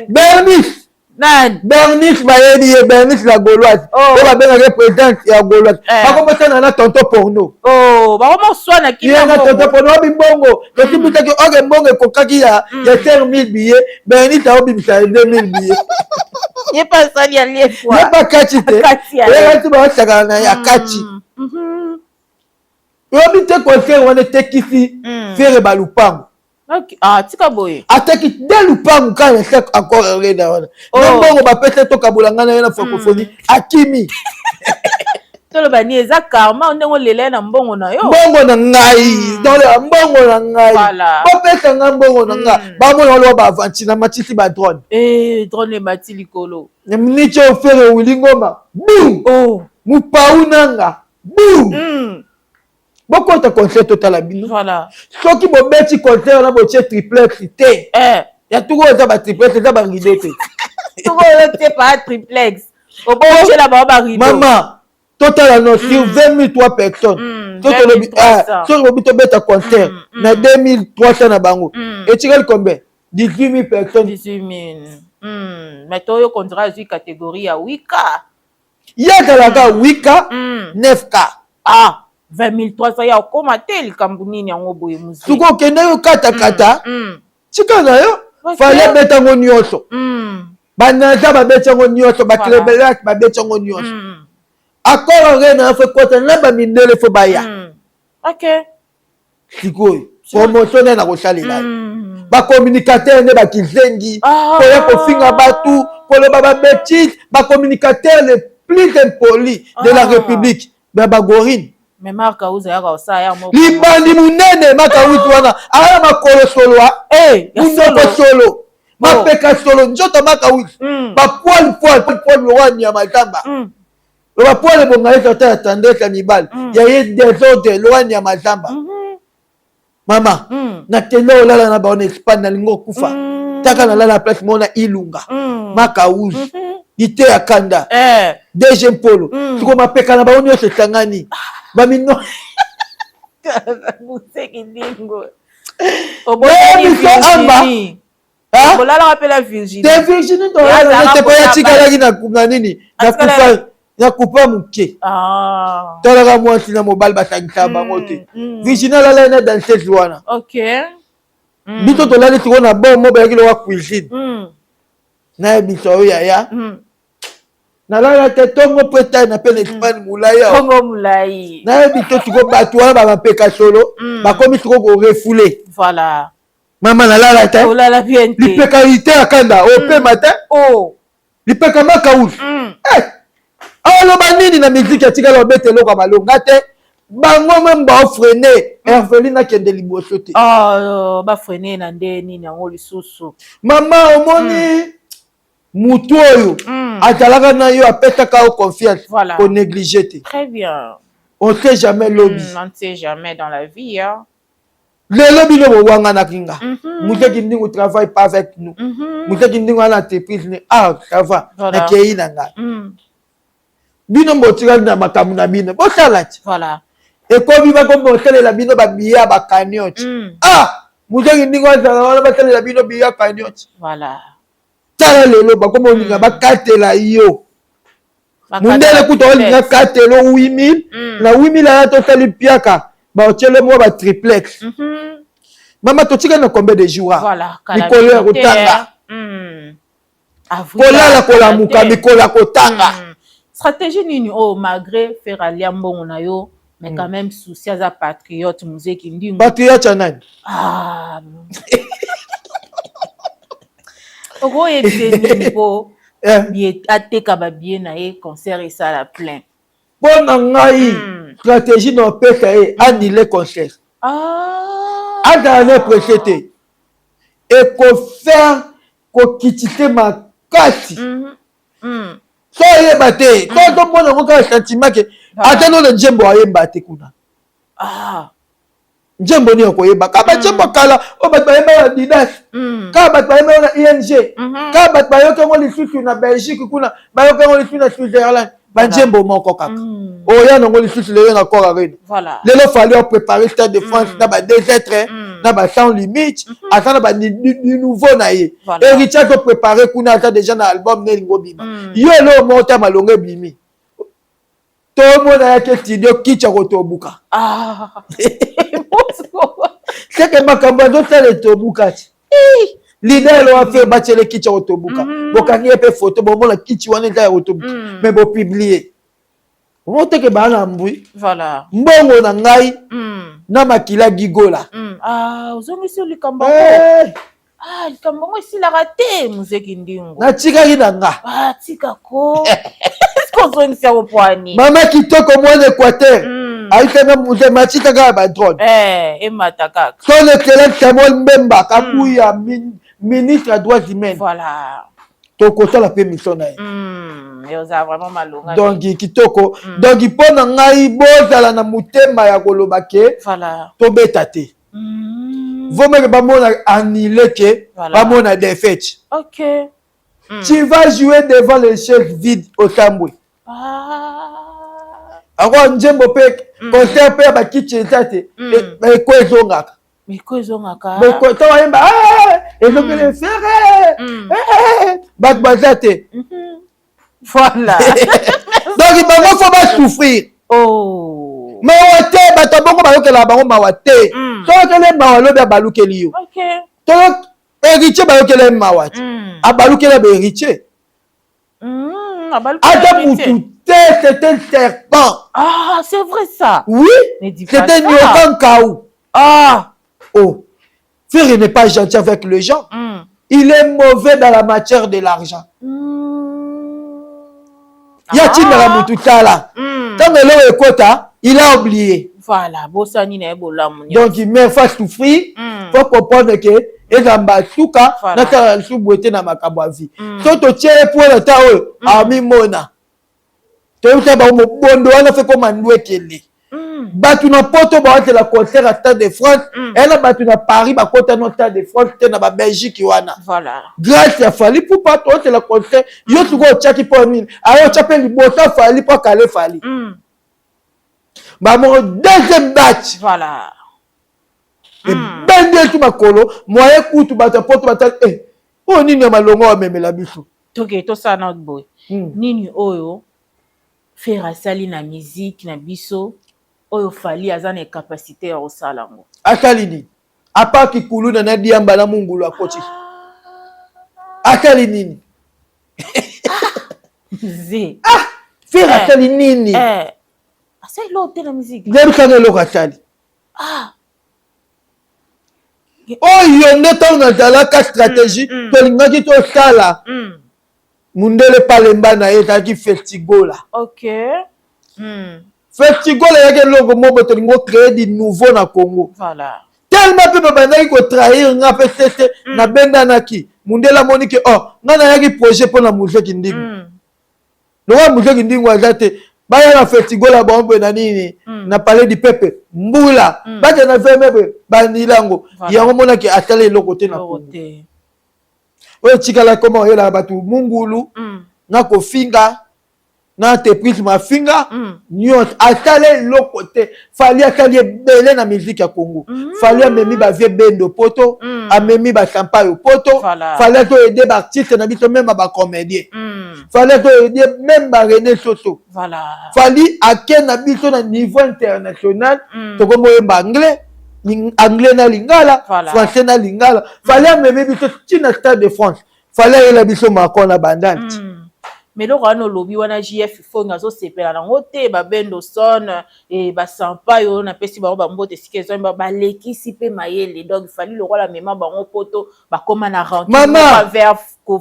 Bernice. Nani? Bernice, bayebi ye, Bernice la Gauloise, oyo babengaka présidente ya Gauloise. Bakomosana na tonton porno. Bakomoswana. Ye na tonton porno wabi mbongo tosimbisaki oke, mbongo ekokaki ya 5000 billets, Bernice aobimisa ya 2000 billets. Ye mpe asali alie. Ye mpe akati te, eyekati baosakana na ye, akati. Oyebi te, concert wana etekisi Ferre balupango. Ah, tika boye. Ateki de lupangu kaka na chaque Accor Arena wana na mbongo bapesa, tokabola ngai na ye na francophonie, akimi. Toloba ni eza karma ndenge olela ye na mbongo na yo. Mbongo na ngai, tolela mbongo na ngai, bopesa ngai mbongo na ngai. Bamona oloba baaventure na matisi badrone. Drone emati likolo. Niche o Ferre Willy Ngoma bum, mopau nanga bum. Bokota concert, totala bino. Soki bobeti concert wana, botie triplex te. Ya tuku oyo eza batriplex, eza barideau te. Tuku oyo te pa triplex, obotyela bango barideau. Mama, totala no sur 20 003 personnes. Soki tolobi, soki lobi tobeta concert na 2300 na bango, etikali combien? 18 000 personnes. 18 000. Mais toyo kondira azwi catégorie ya 8K. Ye azalaka 8K, 9K. Ah, 20 300 ya okóma te. Likambo nini yango boye, muziki? Soki okende yo katakata, tika na yo. Fally abeta yango nyonso, banaza babeti yango nyonso, baclebelak babeti yango nyonso. Accor Arena, faut ekota na bamindele, faut baya. Sikoyo promotion nde na kosalela yo, bacommunicateur nde bakizengi, koya kofinga bato, koloba babêtises. Bacommunicateur le plus impoli de la République ya bagorine. Mais Mark Auza yaka osala ya moko. Libandi monene Makauzi wana aya, makolo solo, munoko solo, mapeka solo, nzoto Makauzi bapoils poils poils lokola nyama zamba. Bapoils ebonga eza ata ya tendresse ya mibali ya ye, désordre lokola nyama zamba. Mama, nakende kolala na bango na Espagne, nalingi okufa. Taka nalala place moko na Ilunga. Makauzi lite ya kanda, DG Mpolo. Siko mapeka na bango nyonso esangani, bamino. Museki ndingo. Biso amba. Bolalaka mpe na Virginie? Te, Virginie te, po yatikalaki na nini, na kupa moke. Talaka, mwasi na mobali basangisaka bango te. Virginie alalaki na danseuse wana. Biso tolali sikoyo na bon mo bayaki loka cuisine. Nayebisa oyo yaya, nalala te ntongo mpo etai na mpe na Espagne molai awa. Ntongo molai. Nayebi to sikoyo bato wana bamapeka solo, bakomi sikoyo korefouler. Mama, nalala te. Olala bien te. Lipeka ite ya kanda, opema te. Lipeka Makausi, aloba nini na miziki? Atikala obeta eloko ya malonga te. Bango même baofreiner Herveline akende liboso te. Bafreiner na nde nini yango lisusu? Mama, omoni mutu oyo azalaka na yo, apesaka yo confiance, konégliger te. Très bien. On sait jamais lobi. On ne sait jamais dans la vie, hein. Lelo bino bowanganaki nga, Muzeki ndingo travaille pas avec nous. Muzeki ndingo ana entreprise ne, ah, ça va. Nakei na ngai. Bino botikali na makambo na bino, bosala ti. Ekomi bakomi bosalela bino babiya ya bacagnotte. Ah, Muzeki ndingo azala wana, basalela bino biya cagnotte. Tala lelo bakomi olinga bakatela yo. Mundele kuta olinga katelo 8000 na 8000 aya, tosali piaka, baotiele mwa batriplex. Mama, totikali na combien de jours? Mikolo ya kotanga, kolala, kolamuka, mikolo ya kotanga. Stratégie nini oyo, malgré faire alia mbongo na yo, mais quand même souci, aza patriote Muzeki Ndingo. Patriote ya nani? Ah. Okoyebise nini mpo ateka babillet na ye, concert esala plein? Mpo na ngai, stratégie na opesa ye, annuler concert. Azala na presse te, ekofaire kokitise makasi. So oyeba te, so ozomona yango kaka sentiment ke ata nono nzembo ayemba te kuna. Nzembo nini okoyeba? Kaka banzembo kala oyo bato bayemba na Didas, kaka bato bayemba na ING, kaka bato bayoki yango lisusu na Belgique kuna, bayoki yango lisusu na Switzerland, banzembo moko kaka oya nango lisusu lelo na Accor Arena. Lelo Fally apréparé Stade de France na badésêtre, na baSans Limite, aza na banouveau na ye. Héritier azopréparé kuna, aza déjà na album ne elingi obima. Yo eloko moko te malongo ebimi, tomona yaki studio kicha kotobuka. Seke makambo azosala etobuka ti leader oyo afe batiele kiti ya kotobuka. Bokangi ye mpe foto, bomona kiti wana eza ya kotobuka, mais bopublier omoteke baa na mbui. Mbongo na ngai na makila gigola. Ozongisi likambo yango. Likambo yango esilaka te, Muzeki Ndingo. Natikaki na nga. Tika ko ozongisi yango pwani. Mama kitoko, mwana Équateur, ayisanga muze matika kaka badrone. Emata kaka. Son Excellence Samuel Mbemba Kabuya, ministre ya Droits humains, tokosala mpe mission na ye. Eza vraiment malonga. Donc kitoko. Donc mpo na ngai, bozala na motema ya koloba ke tobeta te. Vaut mieux que bamona annulé que bamona défaite. Tu vas jouer devant les chaises vides otambwe. Ako nzembo mpe concert mpe ya bakiti eza te. Eko ezongaka. Miko ezongaka. To bayemba ezongeli Ferre, bato baza te. Voilà. Donc bango faut basouffrir. Oh. Mawa te, bato ya bongo bayokelaka bango mawa te. Soki mawa, lobi abalukeli yo. To Héritier, bayokela ye mawa te, abalukeli ba Héritier. Ata mutu te, c'est un serpent. Ah, c'est vrai ça. Oui, c'est un nyoka nkaou. Ah. Oh, Ferre n'est pas gentil avec les gens. Il est mauvais dans la matière de l'argent. Ya tindaka mutu, tala ntango eloko ekota, il a oublié. Voilà, bosani na ye bolamu. Donc mais faut souffrir. Faut comprendre que eza basuka nasala lisusu boye te na makambo ya vie. So totie ye po na ta oyo amimona, toyebisa bango mobondo wana fe koma ndwekele. Bato na Poto bawatela concert ya Stade de France, eya na bato na Paris bakota no Stade de France te, na Babelgique wana. Grâce ya Fally Ipupa tootela concert. Yo sikoyo otiaki mpo nini? Ayo otya mpe liboso ya Fally mpo akale Fally bamoko deuxième date. Ebendi etu makolo moye kutu bato ya Poto batali oyo nini ya malongo bamemela biso. Toke tosala na boye. Nini oyo Ferre asali na musique na biso oyo Fally aza na capacité ya kosala yango? Asali nini apart kuluna na diamba na mungulu akotisa? Asali nini? Ze. Ah, Ferre asali nini? Asali eloko te na musique. Yebisanga eloko asali. Ah. Oyo nde ntango nazalaka stratégie tolingaki tosala. Mundele palemba na ye ezalaki Festigola. Festigola eyaki eloko moko tolingi ocréer du nouveau na Congo. Tellement mpe babandaki kotrahir nga mpe sese nabendanaki. Mundele amoni ke oh, nga nayaki projet mpo na Muzeki Ndingu. Lokola Muzeki Ndingu aza te, baya na Festigola bango mpe na nini na Palais du Peuple mbula bakende na veme boye bandilango. Yango monaki asala eloko te na Eloko Congo. te. Oyo etikala koma oyelaka bato mungulu na kofinga na entreprise mafinga nyonso. Asala eloko te. Fally asali ebele na musique ya Congo. Fally amemi bavie bendo Poto, amemi basampayo Poto. Fally azoaider baartiste na biso, même bacomédien. Fally azoaider même barené soso. Fally ake na biso na niveau international. Tokomoyemba anglais, anglais na lingala, français na lingala. Fally amemi biso ntina Stade de France. Fally ayela biso Macron na Bandal. Mais eloko wana olobi wana, JF Fongi azosepela nango te. Babendo son e basampa oyo napesi bango bambote esika ezwami, balekisi mpe mayele. Donc Fally lokola amema bango Poto, bakóma na Mama, moto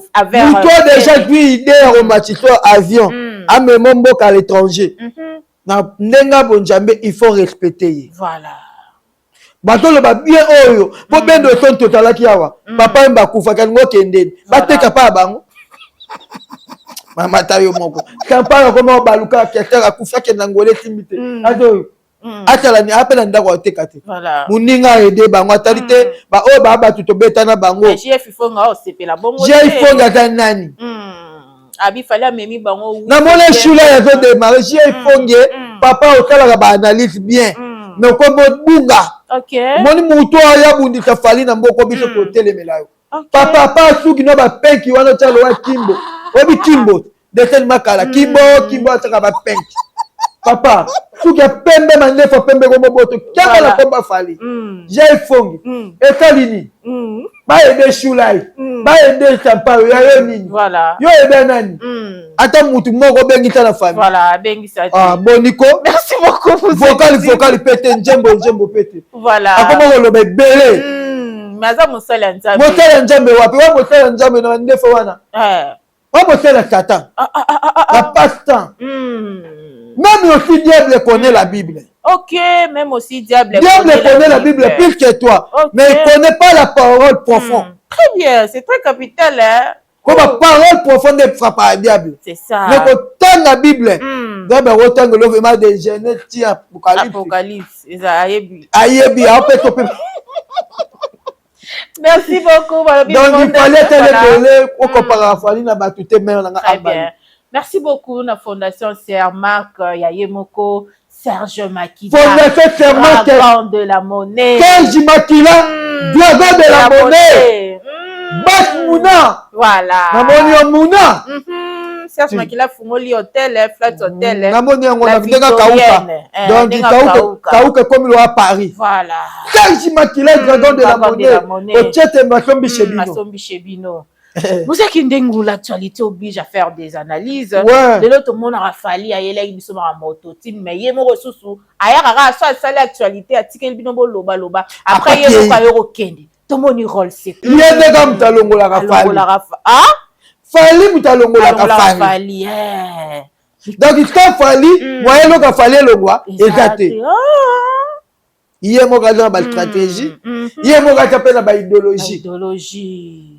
déjà zwi idée ya komatisa avion, amema mboka à l'étranger na ndenge ya bonzambe, il faut respecter ye. Bazoloba bien oyo mpo bendo son tozalaki awa. Papa Yemba akufaki, alingi okendeni, bateka pa ya bango. Mama ta yo moko champagne akoma baluka kester akufi, akenda ngolo esimbi te. Azo asala ni ape na ndako ateka te. Moninga aide bango, atali te baoyo baa bato tobeta na bango. JF Fonga osepela bongo. JF Fonga aza nani? Abi Fally amemi bango. Namoni shula yazodémarrer. JF Fonge, papa, osalaka baanalyse bien, mais okomi obunga. Omoni motu oyo abundisa Fally na mboko biso, totelemela yo. Papa pa suki no bapenki wana otya lowa kimbo, oyebi kimbo dessin makala kimbo kimbo atiaka bapenki. Papa, suki ya pembe, mandefu ya pembe, komoboto kemba na komba Fally. Jai Fongi esali nini? Baaider Shulai, baaider Sampayo, ya yo nini? Yo oyeba nani? Ata mutu moko obengisa na famille. Ah, boniko. Merci beaucoup. Vocal vocal pe te, nzembo nzembo pe te. Akoma koloba ebele. Mais aza mosali ya Nzambe. Mosali ya Nzambe wapi? Wa mosali ya Nzambe na bandefo wana, wa mosali ya Satan na passe-temps. Même aussi diable connaît la Bible. Ok, même aussi diable. Diable connaît la Bible plus que toi, mais il connaît pas la parole profonde. Très bien, c'est très capital, hein. Ko ba parole profonde frappe à diable. C'est ça. Mais kotanga Bible, diable akotanga eloko ema de Genèse ti Apocalypse. Apocalypse, eza ayebi. Ayebi aope to pe. Merci beaucoup. Balobi. Donc il fallait tele ebele okomparaka Fally na bato te, mare nanga. Très bien. Merci beaucoup na Fondation Sir Marc ya ye moko Serge Makila. Fondation Sir Marc. Dragon de la monnaie. Serge Makila, Dragon de la monnaie. Bas Muna. Voilà. Namoni yo Muna. Serge Makila fungoli hotel, flat hotel. Namoni yango na ndenge kauka. Donc kauka kauka ekomi loa Paris. Voilà. Serge Makila, Dragon de la monnaie. Otiete masombi chez bino. Masombi chez bino. Mozaki ndenge l'actualité oblige à faire des analyses. Lelo tomonaka Fally ayelaki biso makambo autotune, mais ye moko susu ayakaka so asali actualité, atikeli bino bolobaloba, après ye moko aye kokende. Tomoni Rolls. Ye ndenge moto alongolaka Fally. Fally moto alongolaka Fally. Donc quand Fally moyen eloka Fally elongwa eza te. Ye moko aza na bastratégie, ye moko aza mpe na baidéologie.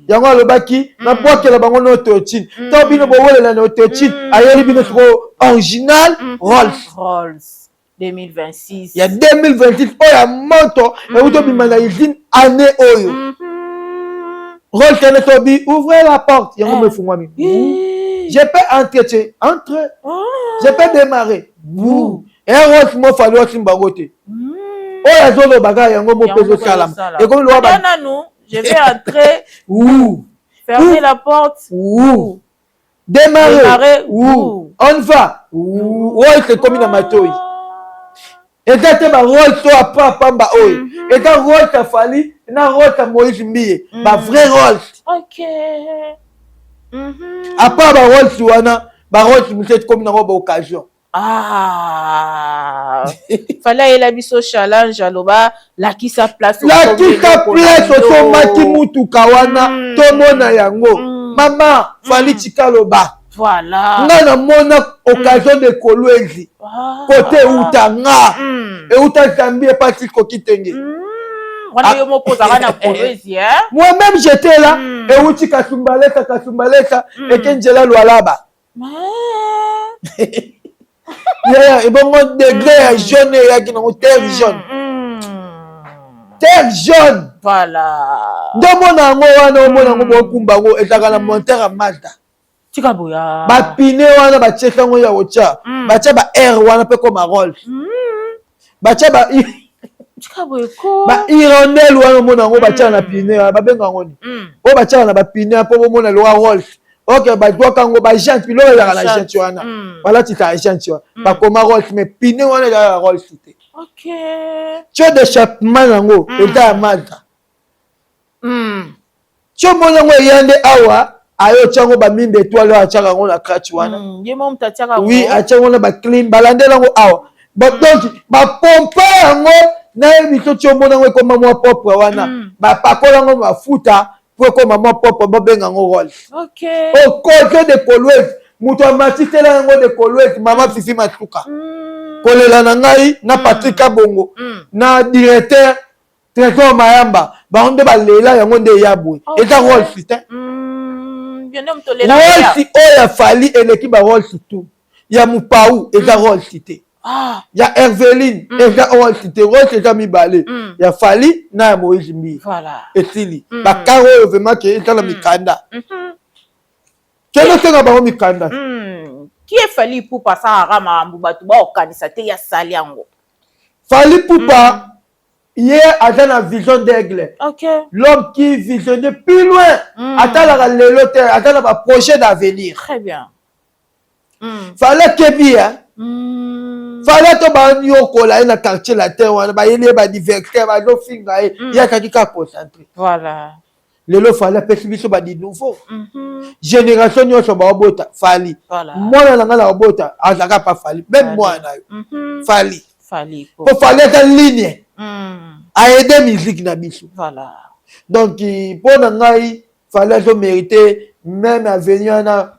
Yango alobaki nabwakela bango na autotune to bino bowelela na autotune, ayeli bino sikoyo original Rolls. Rolls 2026. Ya 2026 oyo ya moto euti obima na usine année oyo. Rolls ene tobi ouvrez la porte, yango mo efungwami. Je peux entrer, entre, je peux démarrer. E Rolls mo Fally osimba yango te. Oyo azoloba kaka yango mo mpe ezosalama, ekomi lowa. Nanu je vais entrer. Ouh. Fermer la porte. Ouh. Démarrer. Démarrer. Ouh. On va. Ouh. Rolls ekomi na matoi. Eza te ba Rolls to apa pamba oyo. Eza Rolls ya Fally na Rolls ya Moïse Mbiye. Ba vrai Rolls. À part ba Rolls wana, ba Rolls mosusu ekomi nango ba occasion. Ah. Fally ayela biso challenge, aloba lakisa place. Lakisa place osomaki mutuka wana, tomona yango. Mama Fally, tika loba. Voilà. Nga namona occasion de Kolwezi kote euta nga euta Zambie epasi Kokitenge. Wana yo moko ozalaka na Kolwezi? Moi-même, j'étais là. Euti Kasumbalesa, Kasumbalesa eke nzela Lwalaba. Yaya, ebongo degré ya jaune eyaki nango terre jaune, terre jaune. Voilà. Nde omona yango wana, omona yango bokumba yango, ezalaka na monteur ya Mazda. Tika boya. Bapine wana batieka yango ya kotya, batya ba air wana mpe koma Rolls, batya ba Tika boye ko. Ba hirondelle wana, omona yango batyaka na pine wana, babenga yango ni oyo batyaka na bapine mpo bomona loka Rolls. Ok, bazwaka yango bajante, biloko ezalaka na jante wana, balatisaka jante wana, bakoma Rolls, mais pine wana ezalaka Rolls te. Tuyau d'échappement yango eza ya Mazda. Ti omoni yango eya nde awa, aye otya yango baminde étoile oyo atiaka yango na cratch wana. Ye mo moto atiaka. Oui, atia yango na baclim, balandela yango awa. Donc bapompa yango, nayebi so ti omoni yango ekoma mwa propre wana, bapakola yango mafuta po ekoma mwa propre, babenga yango Rolls. Okote de Kolwezi, moto amatisela yango de Kolwezi, mama Fifi Masuka. Kolela na ngai na Patrik Kabongo na directeur Trésor Mayamba, bango nde balela yango nde eya boye. Eza Rolls te. Rolls oyo ya Fally eleki ba Rolls tout. Ya Mopao eza Rolls te, ya Herveline eza Rolls te. Rolls eza mibale, ya Fally na ya Moïse Mbiye. Esili bakar oyo vraiment ke eza na mikanda, kende osenga bango mikanda. Qui est Fally Ipupa? Asalaka makambo bato baokanisa te, ya sali yango. Fally Ipupa, ye aza na vision d'aigle. L'homme qui visionne plus loin, atalaka lelo te, aza na baprojet d'avenir. Très bien. Fally akebi. Fally to banyokola ye na Quartier Latin wana, bayeli ye badiversaire, bazofinga ye, ye akaki kaka concentré. Lelo Fally apesi biso badi nouveau génération nyonso baobota Fally. Mwana na ngai na obota azalaka pa Fally, même mwana na yo Fally. Fally. Po Fally eza ligne aide musique na biso. Donc mpo na ngai, Fally azomérite même avenue wana,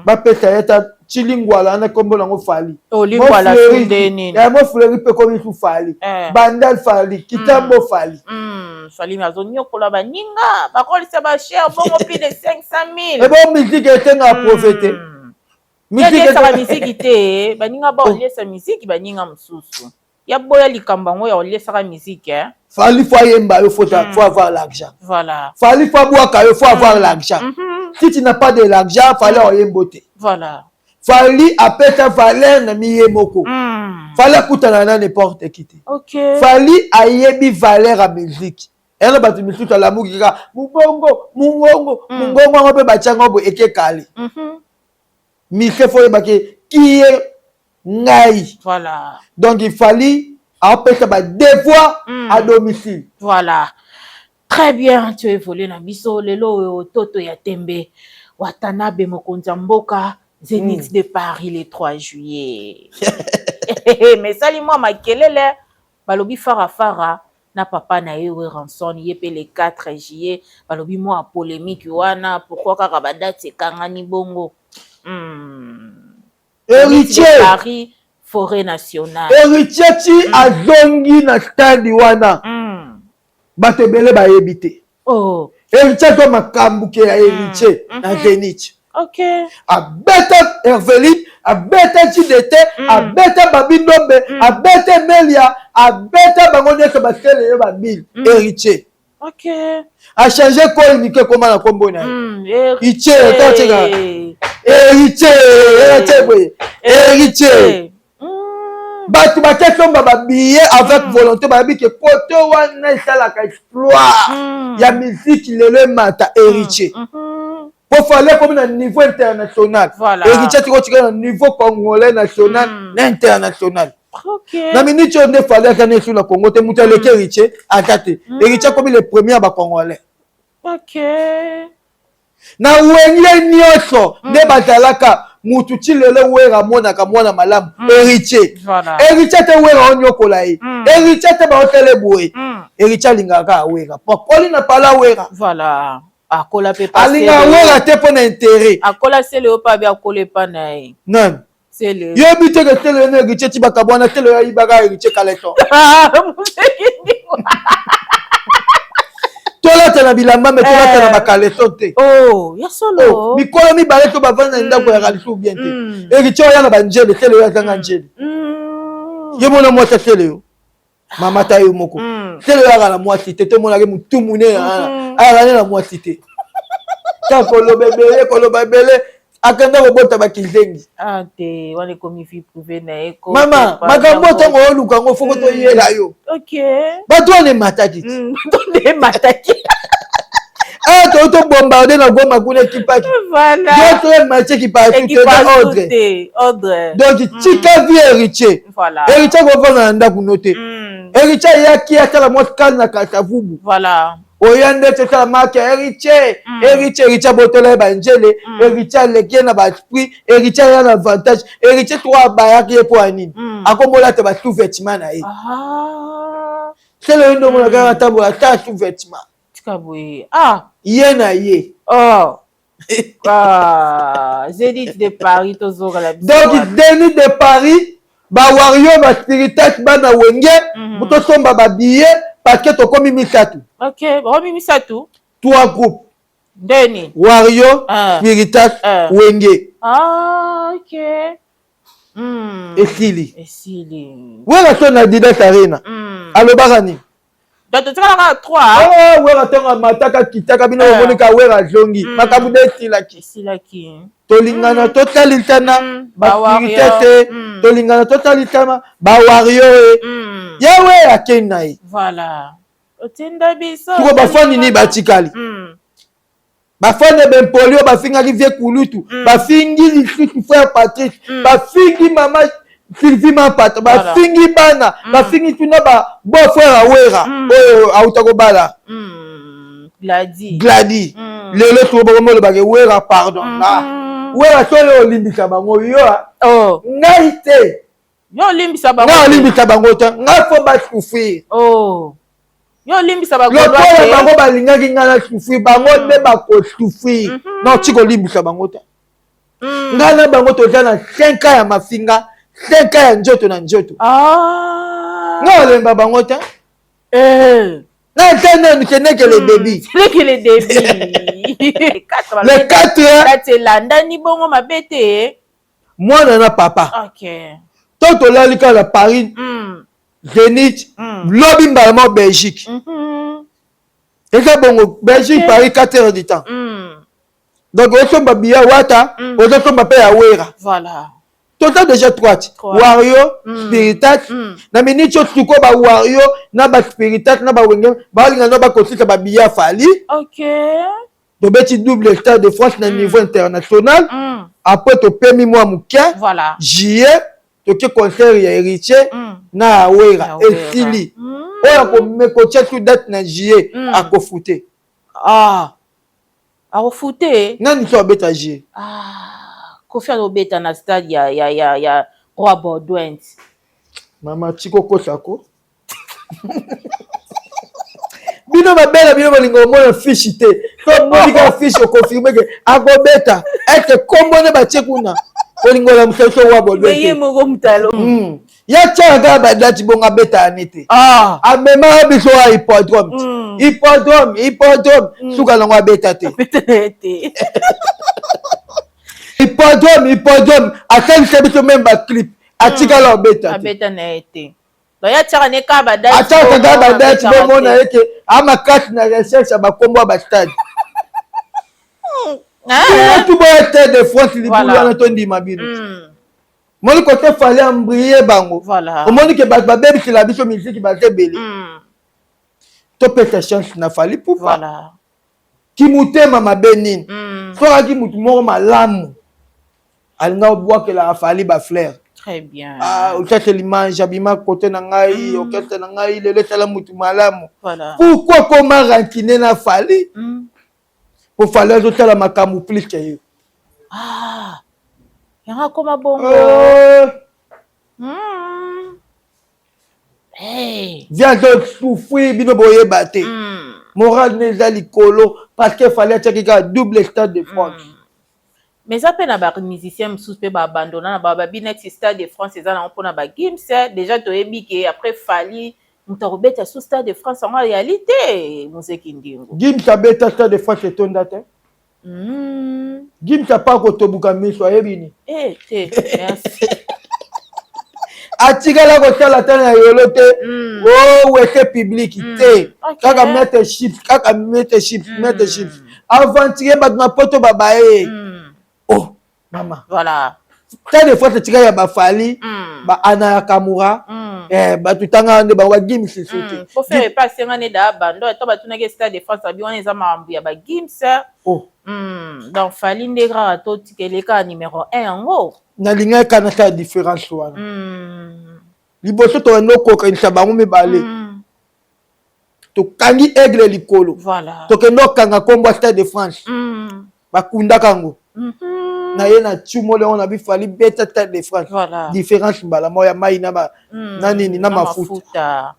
bapesa ye ata Tshilingwala wana, nkombo nango Fally. Mont Fleury mpe komi su Fally, Bandal Fally, Kitambo Fally. Fally azonyokola baninga, bakolisa bacher bongo plus de 500 000. Ebo musique etenga pauvreté. Musique esaka misiki te, baninga baoliesa misiki, baninga mosusu. Ya boya likambo yango ya koliesaka musique, eh? Fally faut ayemba yo, faut, faut avoir l'argent. Voilà. Fally faut abwaka yo, faut avoir l'argent. Si tu n'as pas de l'argent, Fally oyembo te. Voilà. Fally apesa valeur na miye moko. Fally akutana na n'importe qui te. Fally ayebi valeur ya musique. Ena bato misusu alamuki kaka mongongo, mongongo, mongongo yango mpe batiango boye ekekale. Mise faut oyebaki qui est ngai. Voilà. Donc il fallait apesa badevoir à domicile. Voilà. Très bien, tu évolué na biso lelo oyo toto ya tembe. Watanabe mokonzi ya mboka, Zénith de Paris le 3 juillet. Mais sali mwa makelele, balobi fara fara na papa na ye Werrason ye mpe le 4 juillet, balobi mwa polémique wana, pourquoi kaka badate ekangani bongo? Héritier Paris, forêt nationale. Héritier ti azongi na stade wana, bato ebele bayebi te. Héritier azwa makambo ke ya Héritier na Zénith. Abeta Herveline, abeta Jdt, abeta Babi Ndombe, abeta Emelia, abeta bango nyonso, basele ye babile. Héritier achange koyinike ekoma na nkombo na ye. Héritier, Héritier, Héritier boye, Héritier. Bato bakesomba babillet avec volonté, bayebi ke kote wana esalaka exploit ya musique lelo emata Héritier. Po Fally ekomi na niveau international. Héritier tikotika na niveau congolais, national na international. Na miniti oyo nde Fally aza na esu na Congo te, moto aleki Héritier aza te. Héritier akomi le premier ya bacongolais. Na wenge nyonso nde bazalaka mutu ti lelo Wera amonaka mwana malamu Héritier. Héritier te, Wera onyokola ye. Héritier te, baotele boye. Héritier alingaka kaka Wera po akoli na pala Wera. Voilà. Akola mpe. Alingaka Wera te mpo na intérêt. Akola sele oyo mpe abe akola epa na ye. Nani? Sele. Yobi te ke sele no Héritier ti bakabwana, sele oyo ayibaka Héritier caleçon. Tolata na bilamba, me tolata na bacaleçon te. Oh, ya solo. Oh, mikolo mibale to bavanda na ndako ya lisusu bien te. Héritier oya na banjele, sele oyo azanga njele. Ye mona mwasi asele yo mama ta yo moko. Sele oyo aka na mwasi te, tomonaki motu munene ayaka ne na mwasi te, kaka koloba ebele, koloba ebele, akenda kobota bakizengi. Ah te, wana ekomi vie privée na ye. Mama, makambo ntango oluka yango foko toyela yo. Bato wana emataki ti. Nde emataki. Awa toyo tobombarde na Goma kuna, ekipaki nyonso ematie, ekipaki te ordre. Ordre. Donc tika vie Héritier. Héritier kovanda na ndako no te. Héritier ayaki asala mwa kale na Kasavubu. Oya nde tosala marke ya Héritier. Héritier, Héritier abotela ye banjele. Héritier aleki ye na baesprit, Héritier aya na avantage. Héritier to abayaki ye mpo ya nini? Akombola te basous-vêtement na ye. Sele oyo nde omona kaka atambola ata sous-vêtement. Tika boye, ah. Ye na ye. Oh. Ah, Zénith de Paris, tozongala biso. Donc Zénith de Paris, bawario, baspiritas, bana Wenge, tosomba babillet parce que tokomi misato. Ok, bakomi misato. Trois groupes. Ndeni? Wario, Ah. Spiritas, Ah. Wenge. Ah, ok. Esili. Esili. Wera so na Adidas Arena alobaka nini? Donc totikala kaka 3. Ah, Wera ntongo amataka kitaka bino. Ah. Omonika Wera azongi, makambo nde esilaki. Esilaki. Tolingana, totalisana. Baspirite Bawario. te. Tolingana, totalisana, bawario e yawe akei na ye. Voilà, otinda biso. Siko bafani nini batikali? Bafani ya bempoli oyo bafingaki vie kulutu, bafingi lisusu frère Patrice, bafingi mama Sylvie Mampata, bafingi bana, bafingi tuna ba beau frère awera oyo auta kobala. Gladi. Gladi. Lelo soko bakomi olobaka Wera pardon. Ah, Wera so oyo olimbisa bango yo ah. Oh. Ngai te. Yo olimbisa bango. Ngai olimbisa bango te, ngai faut basouffrir. Oh. Yo olimbisa bagaulois lokola te. Bango balingaki ngai na souffrir, bango nde bakosouffrir. Non, tika olimbisa bango te. Ngai na bango toza na 5 ans ya mafinga, 5 ans ya nzoto na nzoto. Ah. Ngai olemba bango te. Eh. Na te nanu, ce n'est que le début. Ce n'est que le début. Le 4. Date elandani bongo mabe te. Mwana na papa. To tolali kaka na Paris. Zénith, lobi mbala moko Belgique. Eza bongo, Belgique, Paris, 4 heures du temps. Donc osomba biya Wata, ozosomba mpe ya Wera. Voilà. Toza déjà trois: Wario, Spiritas. Na miniti oyo sikoyo, bawario na baspiritas na bawenge baolinga no bakosisa babiya Fally. Tobeti double Stade de France na niveau international. Après topemi mwa moke. Juillet toke concert ya Héritier na Awera, esili. Oyo akomekotia su date na juillet, akofute. Ah. Akofute. Nani so abeta juillet? Ah, Kofi azobeta na stade ya Roi Baudouin. Mama, tika okosako bino babela, bino bolingo omona fiche te. So omoni kaka fiche, oconfirme ke akobeta ete kombo nde batie kuna, olingo olamusa biso Roi Baudouin. Ye moko mutalo. Ya tiaka kaka badati bongo, abeta ani te. Amemaka biso wa hippodrome, hippodrome, hippodrome, suka nango abeta te. Hippodrome, hippodrome, asalisa biso même baclip, atikala obeta te. Abeta na ye te. Ya tiaka ne kaka badati. Atiaka kaka badati, bomona eke amakasi na recherche ya bakombo ya bastade. Bino tu boya Stade de France, libulu wana tondima bino. Moni kote Fally embrouiller bango, omoni ke bato babebisela biso miziki baza ebele. Topesa chance na Fally Ipupa. Kimutema mabe nini? Soki aki mutu moko malamu, alinga obwakelaka Fally bafleur. Très bien. Ah, ça, l'image abima kote na ngai, orchestre na ngai lelo esala mutu malamu. Pourquoi koma rancune na Fally? Po Fally azosala makambo plus ke yo. Ah. Yango akoma bongo. Hey. Viens, azosouffrir, bino boyeba te. Moral ne eza likolo parce que Fally atiaki kaka double Stade de France. Mais eza mpe na bamusicien mosusu mpe baabandona na babi neti Stade de France eza nango mpona bagims. Déjà toyebi ke après Fally, moto akobeta su Stade de France yango ayali te, Mozeki Ndingo. Gims abeta Stade de France, etonda te. Gims apa kotobuka miso, ayebi ni. Eh, te, merci. Atikala kosala ata na yolo te. O wese public te. Kaka Maître Chips, kaka Maître Chips, Maître Chips aventurier, bato na poto babaye. Oh mama. Stade de France etikali ya baFally, baana ya Kamura, bato tanga nde bango bagims su te. Po Ferre epe asenga nde daa bando ata batunaki Stade de France, abi wana eza makambo ya bagims. Oh. Donc Fally nde kaka totikeli kaka numéro 1 yango. Nalingaki kaka nasala différence wana. Liboso tokende okokanisa bango mibale, tokangi Aigle likolo. Tokende okanga nkombo ya Stade de France, bakundaka yango. Na ye na tumoli yango na biFally beta Stade de France. Différence mbala moko ya mai na, na nini na mafuta.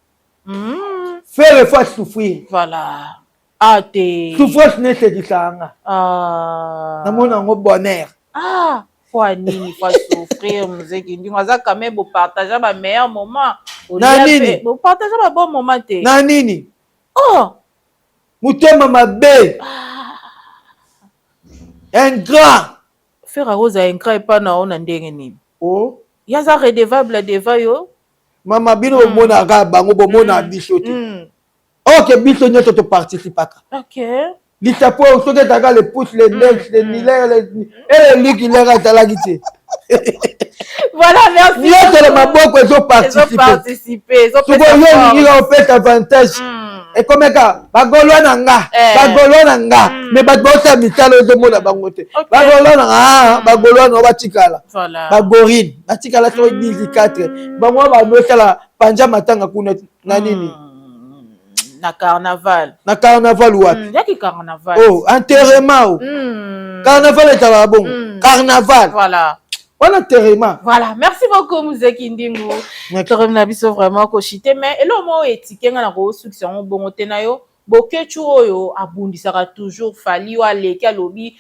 Ferre faut asouffrir. Voilà. Ah te. Souffrance ne esekisaka nga. Ah. Namona yango bonheur. Ah, po nini faut souffrir, Muzeki Ndingo? Aza quand même bopartage ba meilleur moment. Na nini? Bopartage ba bon moment te. Na nini? Oh. Motema mabe, ingrat. Ferre akozala ingrat epa na yo na ndenge nini? Oh. Ye aza redevable devant yo. Mama, bino bomonaka bango, bomona biso te. Ok, biso nyonso toparticipaka. Lisapo soki ezalaka le pouce, l'index, le annulaire et le ligulaire, azalaki te. Voilà, merci. Nyonso na maboko ezoparticipe. Sikoyo yo olingi opesa avantage, ekomeka bagolwa na nga, bagolwa na nga, mais bato baosala misala, ozomona bango te. Bagolwa na nga, bagolwa na batikala, bagorine batikala soki 14, bango bandosala panja matanga kuna na nini. Na carnaval. Na carnaval wapi? Yaki carnaval. Oh, enterrement o. Carnaval ezalaka bongo, carnaval. Wana enterrement. Voilà, merci beaucoup, Muzeki Ndingu. Tokomi na biso vraiment koshite, mais eloko moko etike nga na kosukisa yango bongo te na yo. Bokecu oyo abundisaka toujours Fally, oyo aleki alobi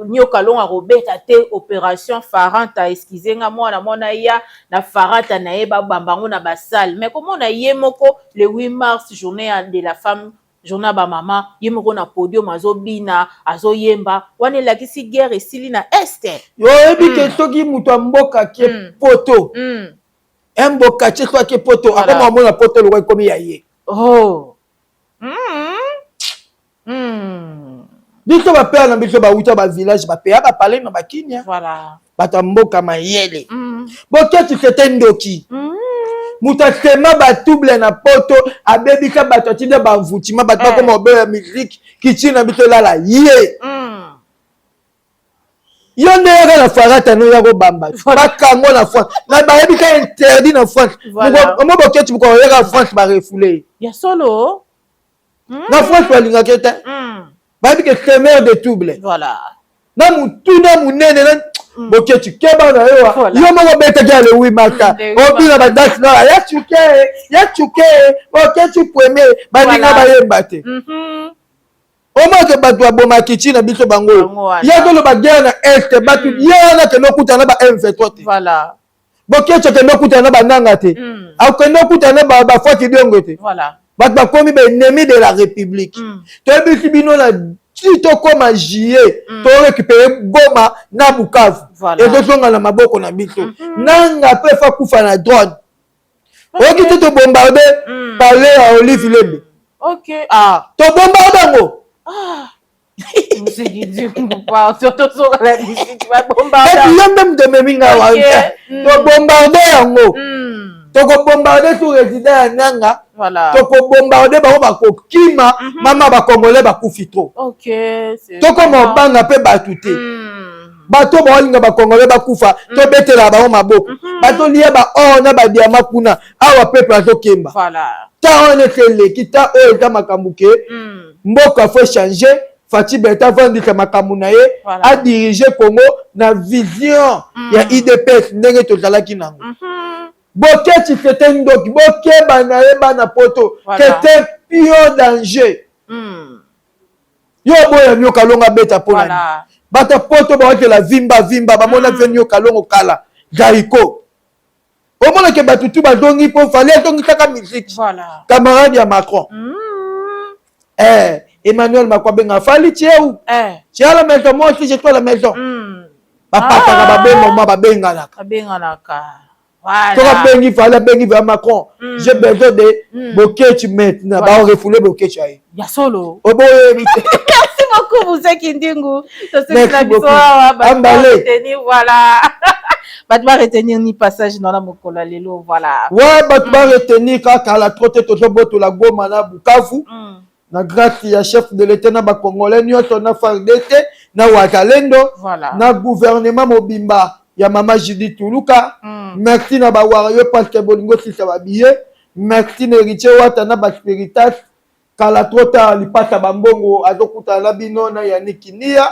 Nyoka Longo akobeta te opération Faranta, excuse nga, mwana mwana ya na Farata na ye, babamba yango na basale. Mais komona ye moko le 8 mars, journée de la femme, journée ya bamama, ye moko na podium azobina, azoyemba, wana elakisi guerre esili na Est. Oyebi ke soki moto ya mboka ke poto. Un bocatier so ake poto, akoma omona poto lokwa ekomi ya ye. Oh. Biso bapere na biso bauta bavillage, bapeya bapale na bakinia. Bato ya mboka mayele. Boketi sete ndoki. Moto asema batouble na poto, abebisa bato, atinda bamvutima bato bakoma obeya musique kichi na biso elala ye. Yo nde yaka na farata no ya kobamba bakango na France na bayebi ka interdit na France. Omo boketi moko oyaka France barefoule ya solo. Na France balingaki te, bayebi ke semeur de trouble na motuna monene na boketi keba na yo. Yo moko obetaki ya le 8 mars, obina badate na ya tsuke ya tsuke boketi premier, baninga bayemba te. Omake bato babomaki ti na biso bango ye toloba guerre na Est, bato ye wana akende okutana na ba M23 te. Bokeci akende okutana na bananga te, akende okutana na bafwaki diongo te. Bato bakomi baennemi de la République. Toyebisi bino na ti tokóma juillet, torécupere Goma na Bukavu, ezozonga na maboko na biso. Nanga mpe fa kufa na drone. Oyoki te, tobombarde palais ya Olive Lembe. Tobombarde yango. Yo nde moto ememi nga wa, tobombarde yango, tokobombarde sous résident ya Nanga, tokobombarde bango, bakokima. Mama, bacongolais bakufi trop, tokoma obanga mpe bato te. Bato baolinga bacongolais bakufa, tobetelaka bango maboko. Bazolia baor na badiamant kuna, awa peuple azokemba. Ta wana ese eleki, ta oyo eza makambo ke mboka faut changer. Fatshi Béton avandisa makambo na ye, adirige Congo na vision ya UDPS ndenge tozalaki nango. Boketi sete ndoki, bokeba na ye. Bana poto, c'est un pion danger. Yo oboya Nyoka Longo abeta mpo nani? Bato poto baotela vimba vimba, bamona ve Nyoka Longo kala Zaiko. Omonake bato tu bazongi mpo Fally azongisaka musique, camarade ya Macron. Eh, Emmanuel Macron abenga Fally: "Tu es où?" "Tu es à la maison? Moi aussi, je suis à la maison." Bapataka, babengoma, babenganaka. Babenganaka. Soki abengi Fally, abengi va Macron: "J'ai besoin de Boketchi maintenant." Baorefule Boketchi aye. Ya solo. Oboyebi te. Merci beaucoup, Muzeki Ndingu. Merci beaucoup. Ambale. Voilà, bato baretenir ni passage nana mokolo ya lelo, voilà. Wa bato baretenir kaka la trop te, tozobotola Goma na Bukavu na grâce ya chef de l'État na bacongolais nyonso, na FARDC, na Wazalendo, na gouvernement mobimba ya mama Judith Tuluka. Merci na bawario parce que bolingo sisa babillet. Merci na Héritier Wata na baspiritas. Kala trop tard, lipasa bambongo azokutana na bino na Yannick Nia.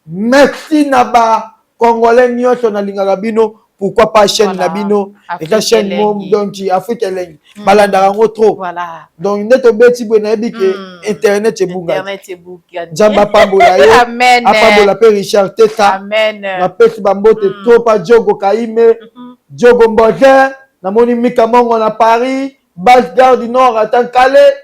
Merci na bacongolais nyonso, nalingaka bino. Pourquoi pas chaîne na bino eza chaîne mo, donc Afrique Elengi, balandaka yango trop. Donc nde tobeti boye, nayebi ke internet ebunga. Nzambe apambola ye, apambola mpe Richard Teta. Napesi bambote trop pa Diogo Kaime, Diogo Mbozer, namoni Mika Mongo na Paris, Base Gare du Nord, Atankale.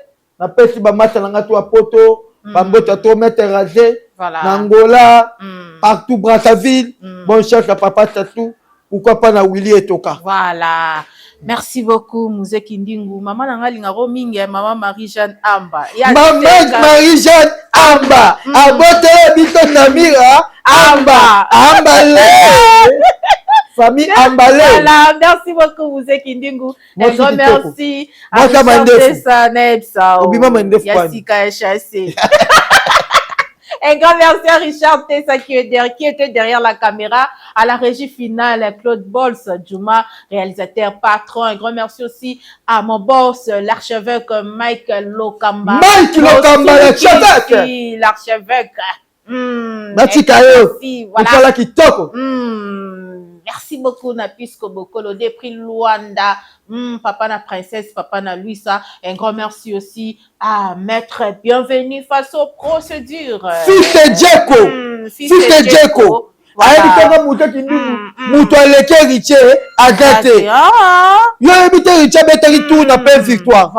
Napesi bamasa na nga to ya poto bambote to maître Rasé na Angola, partout, Brazzaville. Bonne chance à papa Sassou, pourquoi pas na Willy Etoka. Voilà. Merci beaucoup, Muzeki Ndingu. Mama na nga alingako mingi, mama Marie-Jeanne Amba. Mama Marie-Jeanne Amba. Abotela biso Samira Amba. Ambale. Famille Ambale. Voilà, merci beaucoup, Muzeki Ndingu. Un grand merci à Richard. Obima Mandefu. Yassika Chassé. Un grand merci à Richard Tessa qui était derrière la caméra, à la régie finale, Claude Bols, Juma, réalisateur patron. Un grand merci aussi à mon boss, l'archevêque Mike Lokamba. Mike Lokamba, l'archevêque. L'archevêque. Batika yo. Voilà. Kitoko. Merci beaucoup na Pisco Bokolo depuis Luanda. Papa na princesse, papa na Luisa. Un grand merci aussi à Maître Bienvenue face aux procédures. Fils de Djeko. Fils de Djeko. Ayebi kaka moto akindundu, moto aleki Héritier aza te. Yo oyebi te, Héritier abetaki tour na pe Victoire,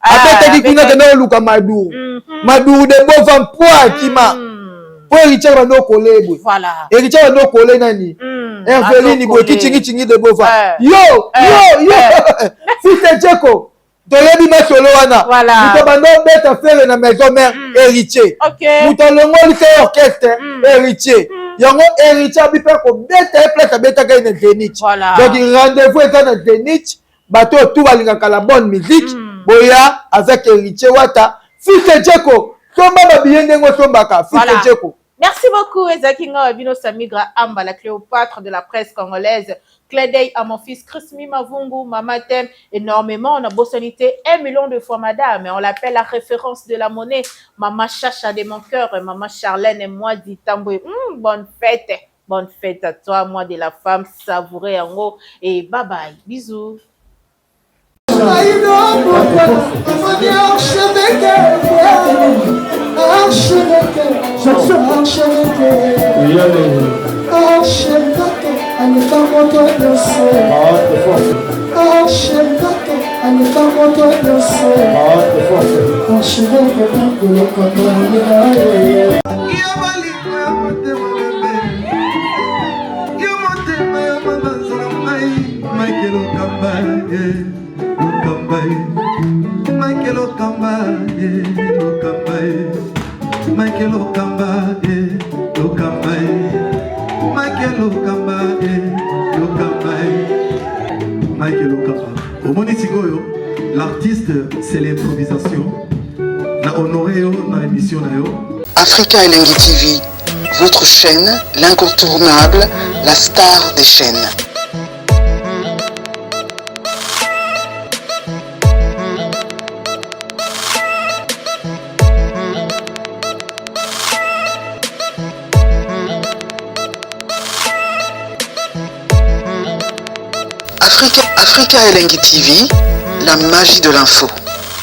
abetaki kuna, kende koluka Maduru, Maduru de Bova mpo akima, mpo Héritier bando okole boye. Héritier bando okole nani? Herveline boye kichingi de bova yo yo yo fils Djeko toyebi masolo wana. Moto banda obeta Ferre na maison mère, Héritier. Moto alongoli te orchestre, Héritier. Yango Héritier abi mpe kobeta ye place abetaka ye na Zénith. Donc rendez-vous eza na Zénith. Bato oyo tu balingaka la bonne musique, boya avec Héritier Wata, fils Djeko. Somba babiye ndenge osombaka, fils Djeko. Merci beaucoup, Ezaki Ngawabino Samigra Amba, la Cléopâtre de la presse congolaise. Clin d'œil à mon fils Chris Mimavungu, maman t'aime énormément. On a bossanité 1 million de fois, madame. On l'appelle la référence de la monnaie. Maman Chacha de mon cœur, maman Charlène et moi, dit Tamboué. Bonne fête. Bonne fête à toi, mois de la femme, savourez en haut. Et bye bye. Bisous. Archevêque, archevêque, archevêque, archevêque, aleka moto nyonso, archevêque, aleka moto nyonso, archevêque, lokota. Yo bolingo ya motema bebe, yo motema ya mabanza na ngai. Mike Lokamba ye, Lokamba ye, Mike Lokamba ye, Lokamba ye, Mike Lokamba ye, Lokamba ye, Mike Lokamba ye, Lokamba ye, Mike Lokamba. Omoni sikoyo, l'artiste, c'est l'improvisation. Na honoré yo na émission na yo. Africa Elengi TV, votre chaîne, l'incontournable, la star des chaînes. Africa, Africa Elengi TV, la magie de l'info.